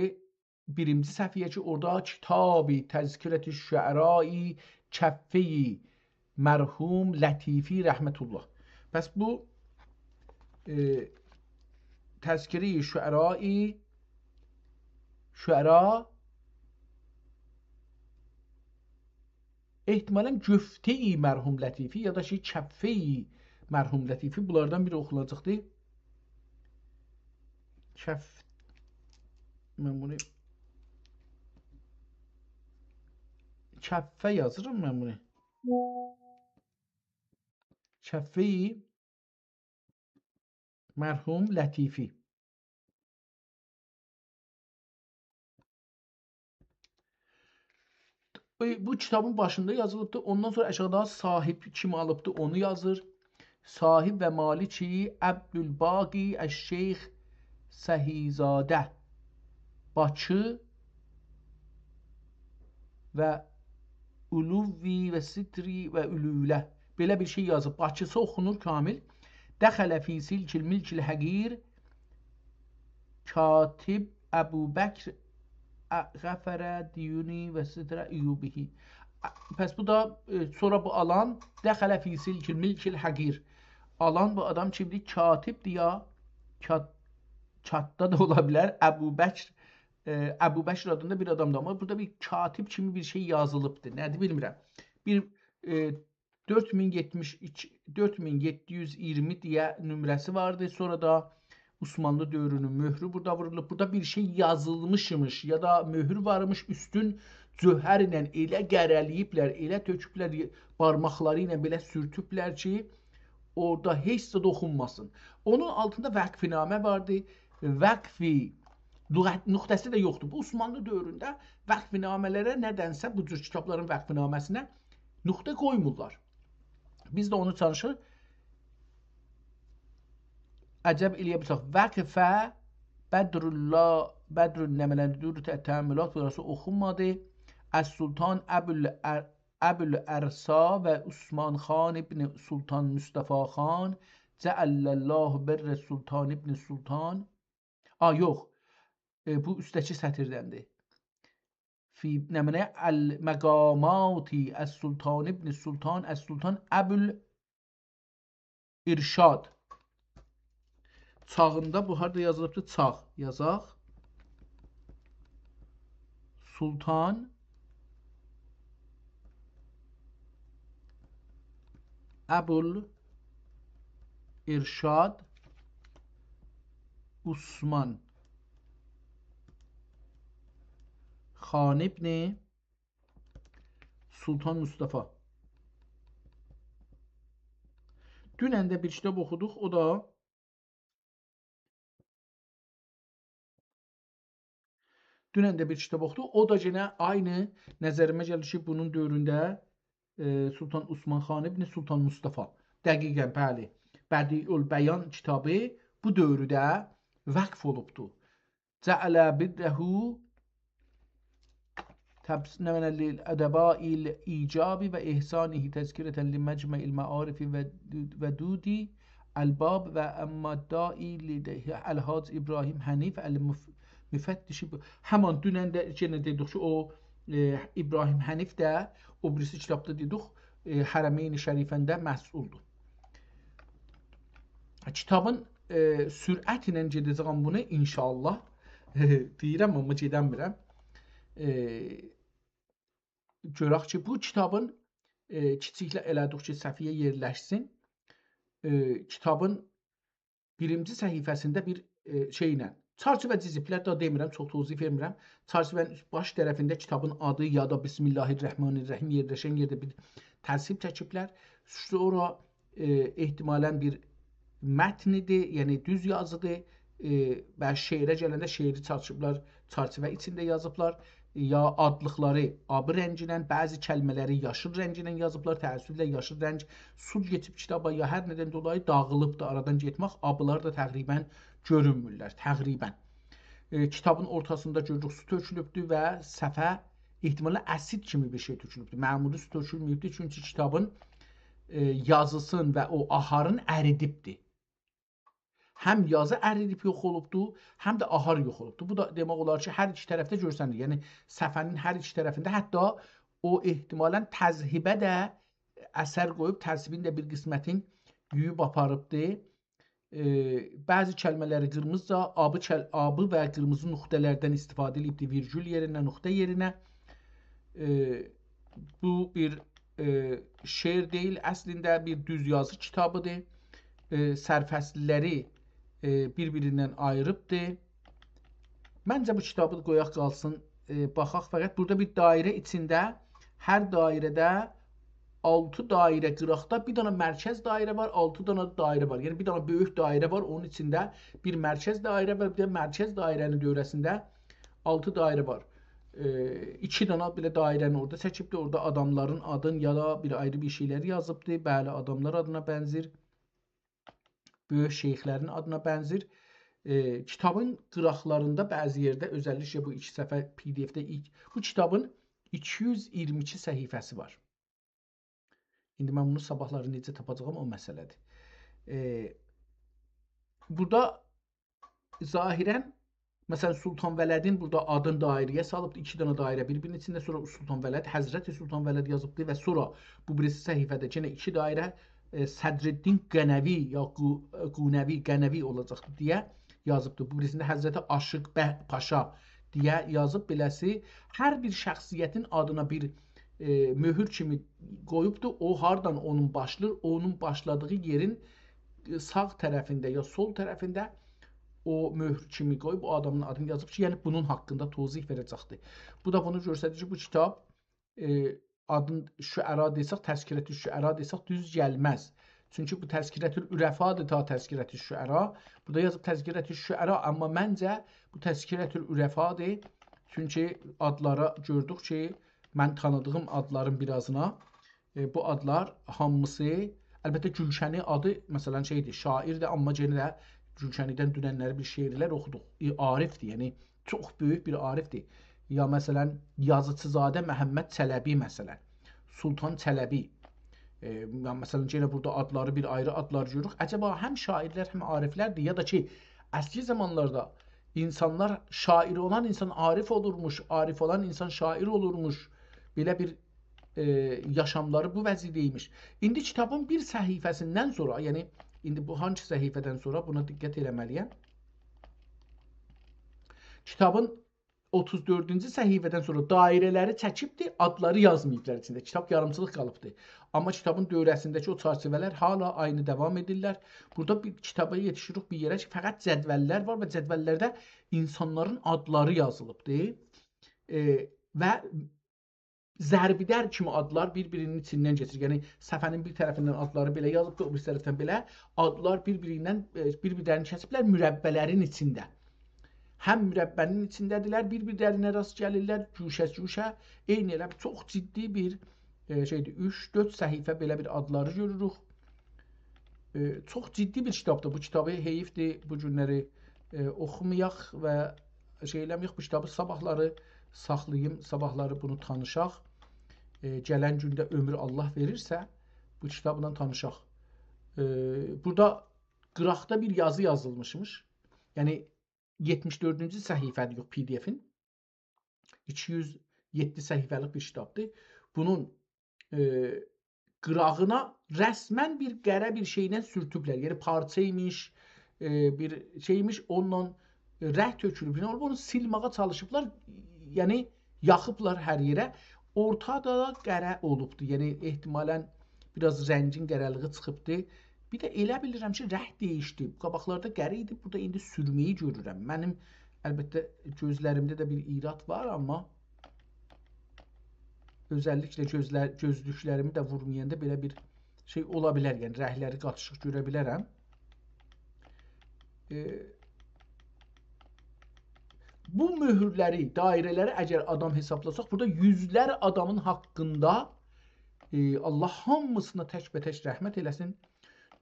بیرینجی صفحه‌یه کی، اورادا کتاب تذکرة الشعراء کفّی مرحوم لطیفی رحمة الله. پس بو، ائ، تذکرهٔ شعراء، شعرا، احتمالاً گفتهٔ مرحوم لطیفی یا دا شئی، کفّی مرحوم لطیفی، بونلاردان بیری اوخوناجاقدیر. کف، من بونو کفّه یازیرام من بونو. کفّی مرحوم لطیفی. بو، بو کیتابین باشیندا یازیلیبدیر. اوندان سونرا آشاغیدا صاحیب کیم آلیبدیر، اونو یازیر. صاحب و مالکی عبدالباقی الشیخ سهی‌زاده، باکی و علوی و ستری و علوله. بئله بیر شئی یازیب. باکی‌سی اوخونور کامل. دخل فی سلک الملک الحقیر کاتب ابوبکر غفر دیونی و ستر عیوبه. پس بو دا، ائ، سونرا بو آلان دخل فی سلک الملک الحقیر. آلان بو آدام کیمدیر؟ کاتبدیر یا، کات-، کاتدا دا اولا بیلر. ابوبکر، ائ، ابوبکر آدیندا بیر آدام دا، آمما بورادا بیر کاتب کیمی بیر شئی یازیلیبدیر. نه‌دیر بیلمیرم. بیر، ائ، دؤرد مین یئتمیش ایکی، دؤرد مین یئددی یوز اییرمی دئیه نمره‌سی واردی. سونرا دا عثمانلی دؤورونون مؤهرو بورادا وورولوب. بورادا بیر شئی یازیلمیشمیش یا دا مؤهر وارمیش، اوستون جوهرله ائله قره‌له‌ییبلر، ائله تؤکوبلر، بارماقلاری ایله بئله سورتوبلر کی، اورادا هئچ زاد اوخونماسین. اونون آلتیندا وقف‌نامه واردی. وقفی، لغت، نقطه‌سی ده یوخدور. بو عثمانلی دؤورونده وقف‌نامه‌لره ندنسه، بو جور کیتابلارین وقف‌نامه‌سینه نقطه قویمورلار. بیز ده اونو چالیشیریق عجب ائله‌یه بیلسک. وقف بدرالله، بدر نمنه دور تأملات، بوراسی اوخونمادی. السلطان ابوالار-، ابوالارصا و عثمان خان ابن سلطان مصطفی خان، جعل الله بر سلطان ابن سلطان. آ، یوخ. ائ، بو اوستده‌کی سطیردندیر. فی، نمنه، المقامات السلطان ابن سلطان، السلطان ابوالارشاد. چاغیندا بو هاردا یازیلیبدیر؟ چاغ یازاق. سلطان ابوالارشاد عثمان خان ابن سلطان مصطفی. دونن ده بیر کیتاب اوخودوق، او دا دونن ده بیر کیتاب اوخودوق. او دا یئنه عینی نظریمه گلدی کی، بونون دؤورونده، ائ، سلطان عثمان خان ابن سلطان مصطفی. دقیقاً، بلی. بدیع‌البیان کیتابی بو دؤورده وقف اولوبدو. جعل بره تبس-، نمنه، للأدباء الإیجابی و إحسانه تذکرة لمجمع المعارف و، و دودی الباب و اما داعی لده-، الحاج ابراهیم حنیف المف-، مفتشی بو. همان دونن ده یئنه دئدیک کی، او، ائ، ابراهیم حنیف ده او بیریسی کیتابدا دئدیک، ائ، حرمین شریفینده مسئولدور. کیتابین، ائ، سرعت ایله گئده‌جه‌یم بونو ان‌شاءالله. دئییرم، آمما گئدنمیرم. ائ، گؤرک کی، بو کیتابین، ائ، کیچیکله ائله‌دیک کی، صفحه‌یه یئرلشسین. ائ، کیتابین بیرینجی صفحه‌سینده بیر، ائ، شئیله، چرچیوه جیزیبلر، دا دئمیرم، چوخ توضیح وئرمیرم. چرچیوه‌نین اوست باش طرفینده کیتابین آدی یا دا بسم الله الرحمن الرحیم یئرلشن یئرده بیر ترتیب چکیبلر. سونرا، ائ، احتمالاً بیر متنیدیر، یعنی دوز یازیدیر. ائ، و شعره گلنده شعری چرچیوه‌لر، چرچیوه ایچینده یازیبلار. یا آدلیقلاری آبی رنگینن، بعضی کلمه‌لری یاشیل رنگینن یازیبلار. تأسفله یاشیل رنگ سول کئچیب کیتابا، یا هر ندن دولایی داغیلیبدیر، آرادان گئتمک. آبیلار دا تقریباً گؤرونمورلر، تقریباً. ائ، کیتابین اورتاسیندا گؤروروک، سو تؤکولوبدور و صفحه احتمالاً اسید کیمی بیر شئی تؤکولوبدور. معمولی سو تؤکولمه‌ییبدیر، چونکی کیتابین، ائ، یازیسین و او آهارین اریدیبدیر. هم یازی اریدیب یوخ اولوبدو، هم ده آهار یوخ اولوبدو. بو دا دئمک اولار کی، هر ایکی طرفده گؤرسنیر. یعنی صفحه‌نین هر ایکی طرفینده، حتی او احتمالاً تذهیبه ده اثر قویوب، تذهیبین ده بیر قسمتین یویوب آپاریبدی. ائ، بعضی کلمه‌لری قیرمیزیجا، آبی کل-، آبی و قیرمیزی نقطه‌لردن استفاده ائدیبدی، ویرگول یئرینه، نقطه یئرینه. ائ، بو بیر، ائ، شعر دئییل، اصلینده بیر دوز یازی کیتابیدیر. ائ، سرفصل‌لری، ائ، بیر-بیریندن آییریبدیر. منجه بو کیتابی قویاق قالسین، ائ، باخاق. فقط بورادا بیر دایره ایچینده، هر دایره‌ده آلتی دایره قیراقدا بیر دنه مرکز دایره وار، آلتی دنه دایره وار. یعنی بیر دنه بؤیوک دایره وار، اونون ایچینده بیر مرکز دایره وار، بیر ده مرکز دایره‌نین دؤوره‌سینده آلتی دایره وار. ائ، ایکی دنه بئله دایره‌نی اورادا چکیبدی. اورادا آداملارین آدین یا دا بیر آیری بیر شئیلر یازیبدی. بلی، آداملار آدینا بنزیر. بؤیوک شیخلرین آدینا بنزیر. ائ، کیتابین قیراقلاریندا بعضی یئرده، اؤزللیکله بو ایکی صفحه پی دی اف‌ده ایلک، بو کیتابین ایکی یوز ایگیرمی ایکی صفحه‌سی وار. ایندی من بونو صاباحلاری نئجه تاپاجاغام، او مسئله‌دیر. ائ، بورادا ظاهراً، مثلاً، سلطان ولدین بورادا آدین دایره‌یه سالیبدی، ایکی دنه دایره بیر-بیرینین ایچینده، سونرا سلطان ولد، حضرت سلطان ولد یازیبدی و سونرا بو بیریسی صفحه‌ده یئنه ایکی دایره، ائ، صدرالدین قنوی یا قو-، قونوی، قنوی اولاجاقدی دئیه یازیبدی. بو بیریسینده حضرت عاشیق به-، پاشا دئیه یازیب. بئله‌سی، هر بیر شخصیتین آدینا بیر، ائ، مؤهور کیمی قویوبدو. او هاردان اونون باشلاییر، اونون باشلادیغی یئرین، ائ، ساغ طرفینده یا سول طرفینده او مؤهور کیمی قویوب، او آدامین آدینی یازیب کی، یعنی بونون حاقیندا توضیح وئره‌جکدیر. بو دا بونو گؤستریر کی، بو کیتاب، ائ، آدین شعرا دئسک، تذکرة الشعرا دئسک، دوز گلمز. چونکی بو تذکرة العرفادیر تا تذکرة الشعرا. بورادا یازیب تذکرة الشعرا، آمما منجه بو تذکرة العرفادیر. چونکی آدلارا گؤردوک کی، من تانیدیغیم آدلارین بیرازینا، ائ، بو آدلار هامیسی، البته، گولشنی آدی، مثلاً، شئیدیر، شاعیردیر، آمما یئنه ده گولشنیدن دوننلری بیر شعرلر اوخودوق. ائ، عارفدیر، یعنی چوخ بؤیوک بیر عارفدیر. یا، مثلاً، یازیچی‌زاده محمد چلبی، مثلاً، سلطان چلبی. ائ، یا، مثلاً، یئنه بورادا آدلاری، بیر آیری آدلار گؤروروک. عجبا هم شاعیرلر، هم عارفلردیر، یا دا کی، اسکی زامانلاردا اینسانلار، شاعیر اولان اینسان عارف اولورموش، عارف اولان اینسان شاعیر اولورموش. بئله بیر، ائ، یاشاملاری بو وضعیده ایمیش. ایندی کیتابین بیر صفحه‌سیندن سونرا، یعنی ایندی بو هانسی صفحه‌دن سونرا، بونا دقت ائله‌مه‌لی‌یم. کیتابین اوتوز دؤردونجو صفحه‌دن سونرا دایره‌لری چکیبدی، آدلاری یازماییبلار ایچینده. کیتاب یاریمچیلیق قالیبدی. آمما کیتابین دؤوره‌سینده‌کی او چرچیوه‌لر هالا عینی داوام ائدیرلر. بورادا بیر کیتابا یئتیشیریک بیر یئره کی، فقط جدول‌لر وار و جدول‌لرده اینسانلارین آدلاری یازیلیبدی. ائ، و ضرب‌در کیمی آدلار بیر-بیرینین ایچیندن کئچیر. یعنی، صفحه‌نین بیر طرفیندن آدلاری بئله یازیبدی، او بیریسی طرفدن بئله. آدلار بیر-بیریندن، ائ، بیر-بیرلرینی کسیبلر مربع‌لرین ایچینده. هم مربع‌نین ایچینده‌دیرلر، بیر-بیرلرینه راست گلیرلر، گوشه-گوشه. عینی ائله بیر چوخ جدی بیر، ائ، شئیدیر، اوچ، دؤرد صفحه بئله بیر آدلاری گؤروروک. ائ، چوخ جدی بیر کیتابدیر. بو کیتابی حئیفدیر، بو گونلری، ائ، اوخومایاق و شئی ائله‌مه‌یک. بو کیتابی صاباحلاری ساخلاییم، صاباحلاری بونو تانیشاق. ائ، گلن گونده عؤمور الله وئریرسه، بو کیتابلا تانیشاق. ائ، بورادا قیراقدا بیر یازی یازیلمیشمیش. یعنی، یئتمیش دؤردونجو صفحه‌دیر، یوخ، پی دی افین. ایکی یوز یئددی صفحه‌لیک بیر کیتابدیر. بونون، ائ، قیراغینا رسماً بیر قره بیر شئیله سورتوبلر. یعنی پارچا ایمیش، ائ، بیر شئی ایمیش، اونونلا رنگ تؤکولوب. یعنی اونو سیلماغا چالیشیبلار، یعنی یاخیبلار هر یئره. اورتادا دا قره اولوبدو. یعنی احتمالاً بیر آز رنگین قره‌لیگی چیخیبدی. بیر ده ائله بیلیرم کی، رنگ دییشدی. قاباقلاردا قره ایدی، بورادا ایندی سورمه‌یی گؤرورم. منیم، البته، گؤزلریمده ده بیر ایراد وار، آمما اؤزللیکله گؤزلر، گؤزلوکلریمی ده وورمایاندا بئله بیر شئی اولا بیلر، یعنی رنگلری قاتیشیق گؤره بیلرم. ائ، بو مؤهورلری، دایره‌لری اگر آدام حسابلاساق، بورادا یوزلر آدامین حاقیندا، ائ، الله هامیسینا تک‌به‌تک رحمت ائله‌سین،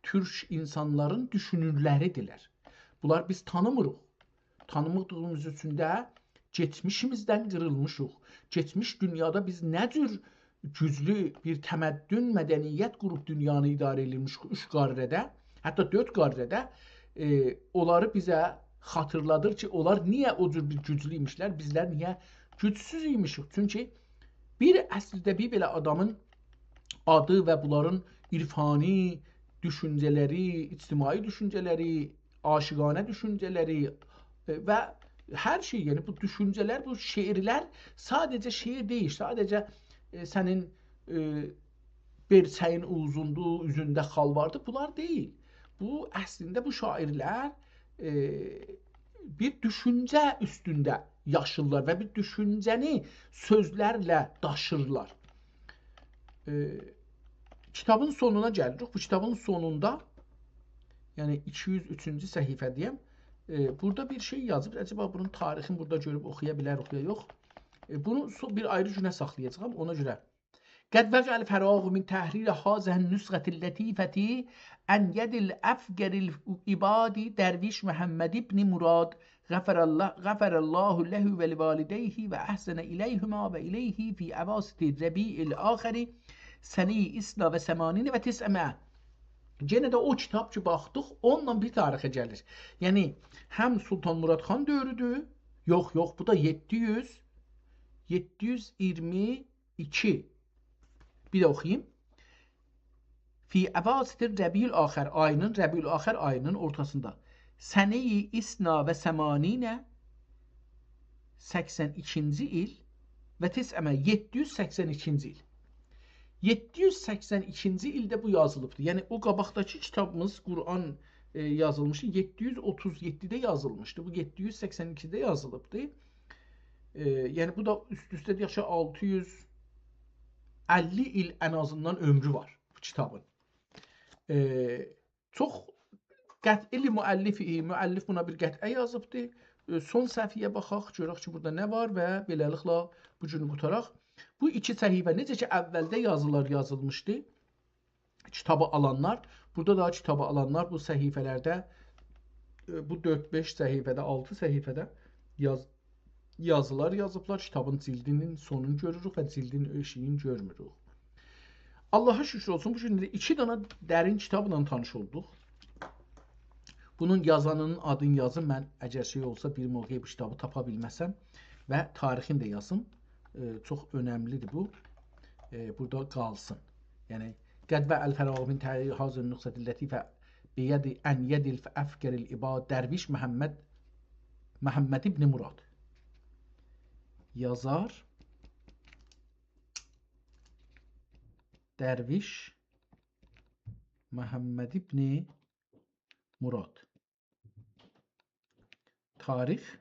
تورک اینسانلارین دوشونورلری‌دیرلر. بونلار بیز تانیمیریق. تانیمادیغیمیز اوچون ده کئچمیشیمیزدن قیریلمیشیق. کئچمیش دونیادا بیز نه جور گوجلو بیر تمدن، مدنیت قوروب دونیانی اداره ائدیرمیشیک اوچ قاره‌ده، حتی دؤرد قاره‌ده، ائ، اونلاری بیزه خاطیرلادیر کی، اونلار نییه او جور بیر گوجلو ایمیشلر، بیزلر نییه گوجسوز ایمیشیک؟ چونکی بیر عصرده بیر بئله آدامین آدی و بونلارین عرفانی دوشونجه‌لری، اجتماعی دوشونجه‌لری، عاشقانه دوشونجه‌لری، ائ، و هر شئی، یعنی بو دوشونجه‌لر، بو شعرلر ساده‌جه شعر دئییل، ساده‌جه، ائ، سنین، ائ، بئرچه‌یین اووزوندو، اوزونده خال واردی، بونلار دئییل. بو، اصلینده بو شاعرلر، ائ، بیر دوشونجه اوستونده یاشیرلار و بیر دوشونجه‌نی سؤزلرله داشیرلار. ائ، کیتابین سونونا گلیریک. بو کیتابین سونوندا، یعنی ایکی یوز اوچونجو صفحه‌ده‌یم. ائ، بورادا بیر شئی یازیب. عجبا بونون تاریخینی بورادا گؤروب اوخویا بیلریک یا یوخ؟ ائ، بونو سو-، بیر آیری گونه ساخلایاجاغام، اونا گؤره. «قد وقع الفراغ من تحریر هذه النسخة اللطيفة عن يد أفقر العباد درويش محمد بن مراد غفر الله، غفر الله له ولوالديه وأحسن إليهما وإليه في أواسط ربيع الآخر سنة اثنى وثمانين وتسعمائة.» یئنه ده او کیتاب کی، باخدیق، اونونلا بیر تاریخه گلیر. یعنی، هم سلطان مراد خان دؤورودور. یوخ، یوخ، بو دا یئددی یوز، یئددی یوز ایگیرمی ایکی. بیر ده اوخویوم. «في أواسط ربيع الآخر»، آیینین، ربیع الآخر آیینین اورتاسیندا. «سنة اثنى وثمانين»، سکسن ایکینجی ایل، «وتسعمائة»، یئددی یوز سکسن ایکینجی ایل. یئددی یوز سکسن ایکینجی ایلده بو یازیلیبدیر. یعنی، او قاباقداکی کیتابیمیز، قرآن، ائ، یازیلمیشی یئددی یوز اوتوز یئددیده یازیلمیشدی. بو یئددی یوز سکسن ایکیده یازیلیبدی. ائ، یعنی، بو دا اوست-اوسته، دئیک کی، آلتی یوز اللی ایل ان آزیندان عؤمرو وار بو کیتابین. ائ، چوخ قطعی لمؤلفه، مؤلف بونا بیر قطعه یازیبدی. ائ، سون صفحه‌یه باخاق، گؤرک کی، بورادا نه وار و بئله‌لیکله بو گونو قوتاراق. بو ایکی صفحه، نئجه کی، اولده یازیلار یازیلمیشدی، کیتابی آلانلار، بورادا دا کیتابی آلانلار بو صفحه‌لرده، ائ، بو دؤرد-بئش صفحه‌ده، آلتی صفحه‌ده یاز-، یازیلار یازیبلار. کیتابین جلدینین سونونو گؤروروک و جلدین ائشیگینی گؤرموروک. آللاها شوکور اولسون، بو گون ده ایکی دنه درین کیتابلا تانیش اولدوق. بونون یازانینین آدینی یازیم. من اگر شئی اولسا، بیر موقع بو کیتابی تاپا بیلمه‌سم و تاریخینی ده یازیم. ائ، چوخ اؤنملیدیر بو. ائ، بورادا قالسین. یعنی، «قد وقع الفراغ من تحریر هذه النسخة اللطيفة عن يد أفقر العباد درويش محمد، محمد بن مراد». یازار درویش محمد ابن مراد. تاریخ،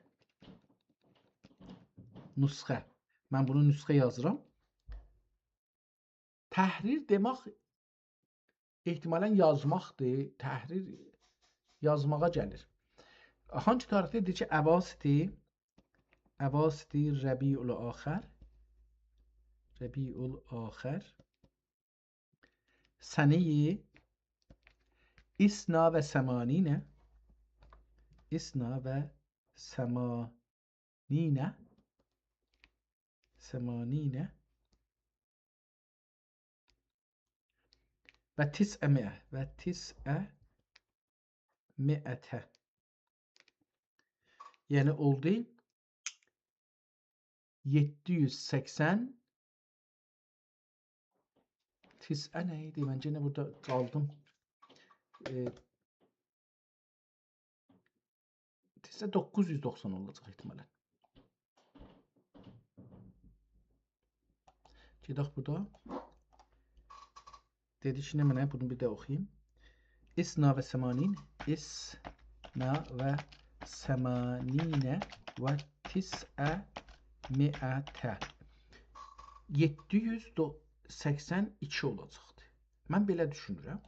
نسخه. من بونو نسخه یازیرام. تحریر دئمک احتمالاً یازماقدیر. تحریر یازماغا گلیر. هانسی تاریخده؟ دئییر کی، اواسط، اواسط ربیع الآخر، ربیع الآخر، سنهٔ اثنی و ثمانین، اثنی و ثمانین، ثمانین و تسعمائة، و تسعمائة. یعنی اولدو یئددی یوز سکسن. تسعه نه ایدی؟ من یئنه بورادا قالدیم. ائ، تسعه دوققوز یوز دوخسان اولاجاق احتمالاً. گئدک بورادا. دئدی کی، نمنه، بونو بیر ده اوخویوم. اثنی و ثمانین، اثنی و ثمانین و تسعمائة. یئددی یوز سکسن ایکی اولاجاقدی. من بئله دوشونورم.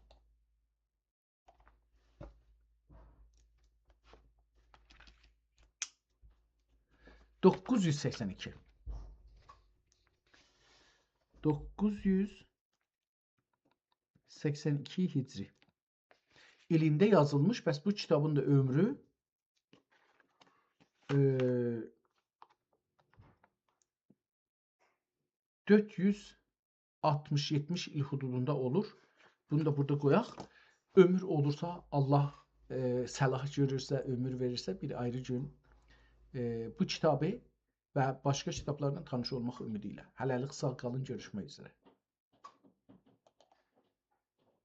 دوققوز یوز سکسن ایکی. دوققوز یوز سکسن ایکی هجری ایلینده یازیلمیش. پس بو کیتابین دا عؤمرو ائ، دؤرد یوز آلتمیش یئتمیش ایل حدودوندا اولور. بونو دا بورادا قویاق. عؤمور اولورسا، الله، ائ، صلاح گؤرورسه، عؤمور وئریرسه، بیر آیری گون، ائ، بو کیتابی و باشقا کیتابلارلا تانیش اولماق امیدی ایله. هله‌لیک ساغ قالین، گؤروشمک اوزره.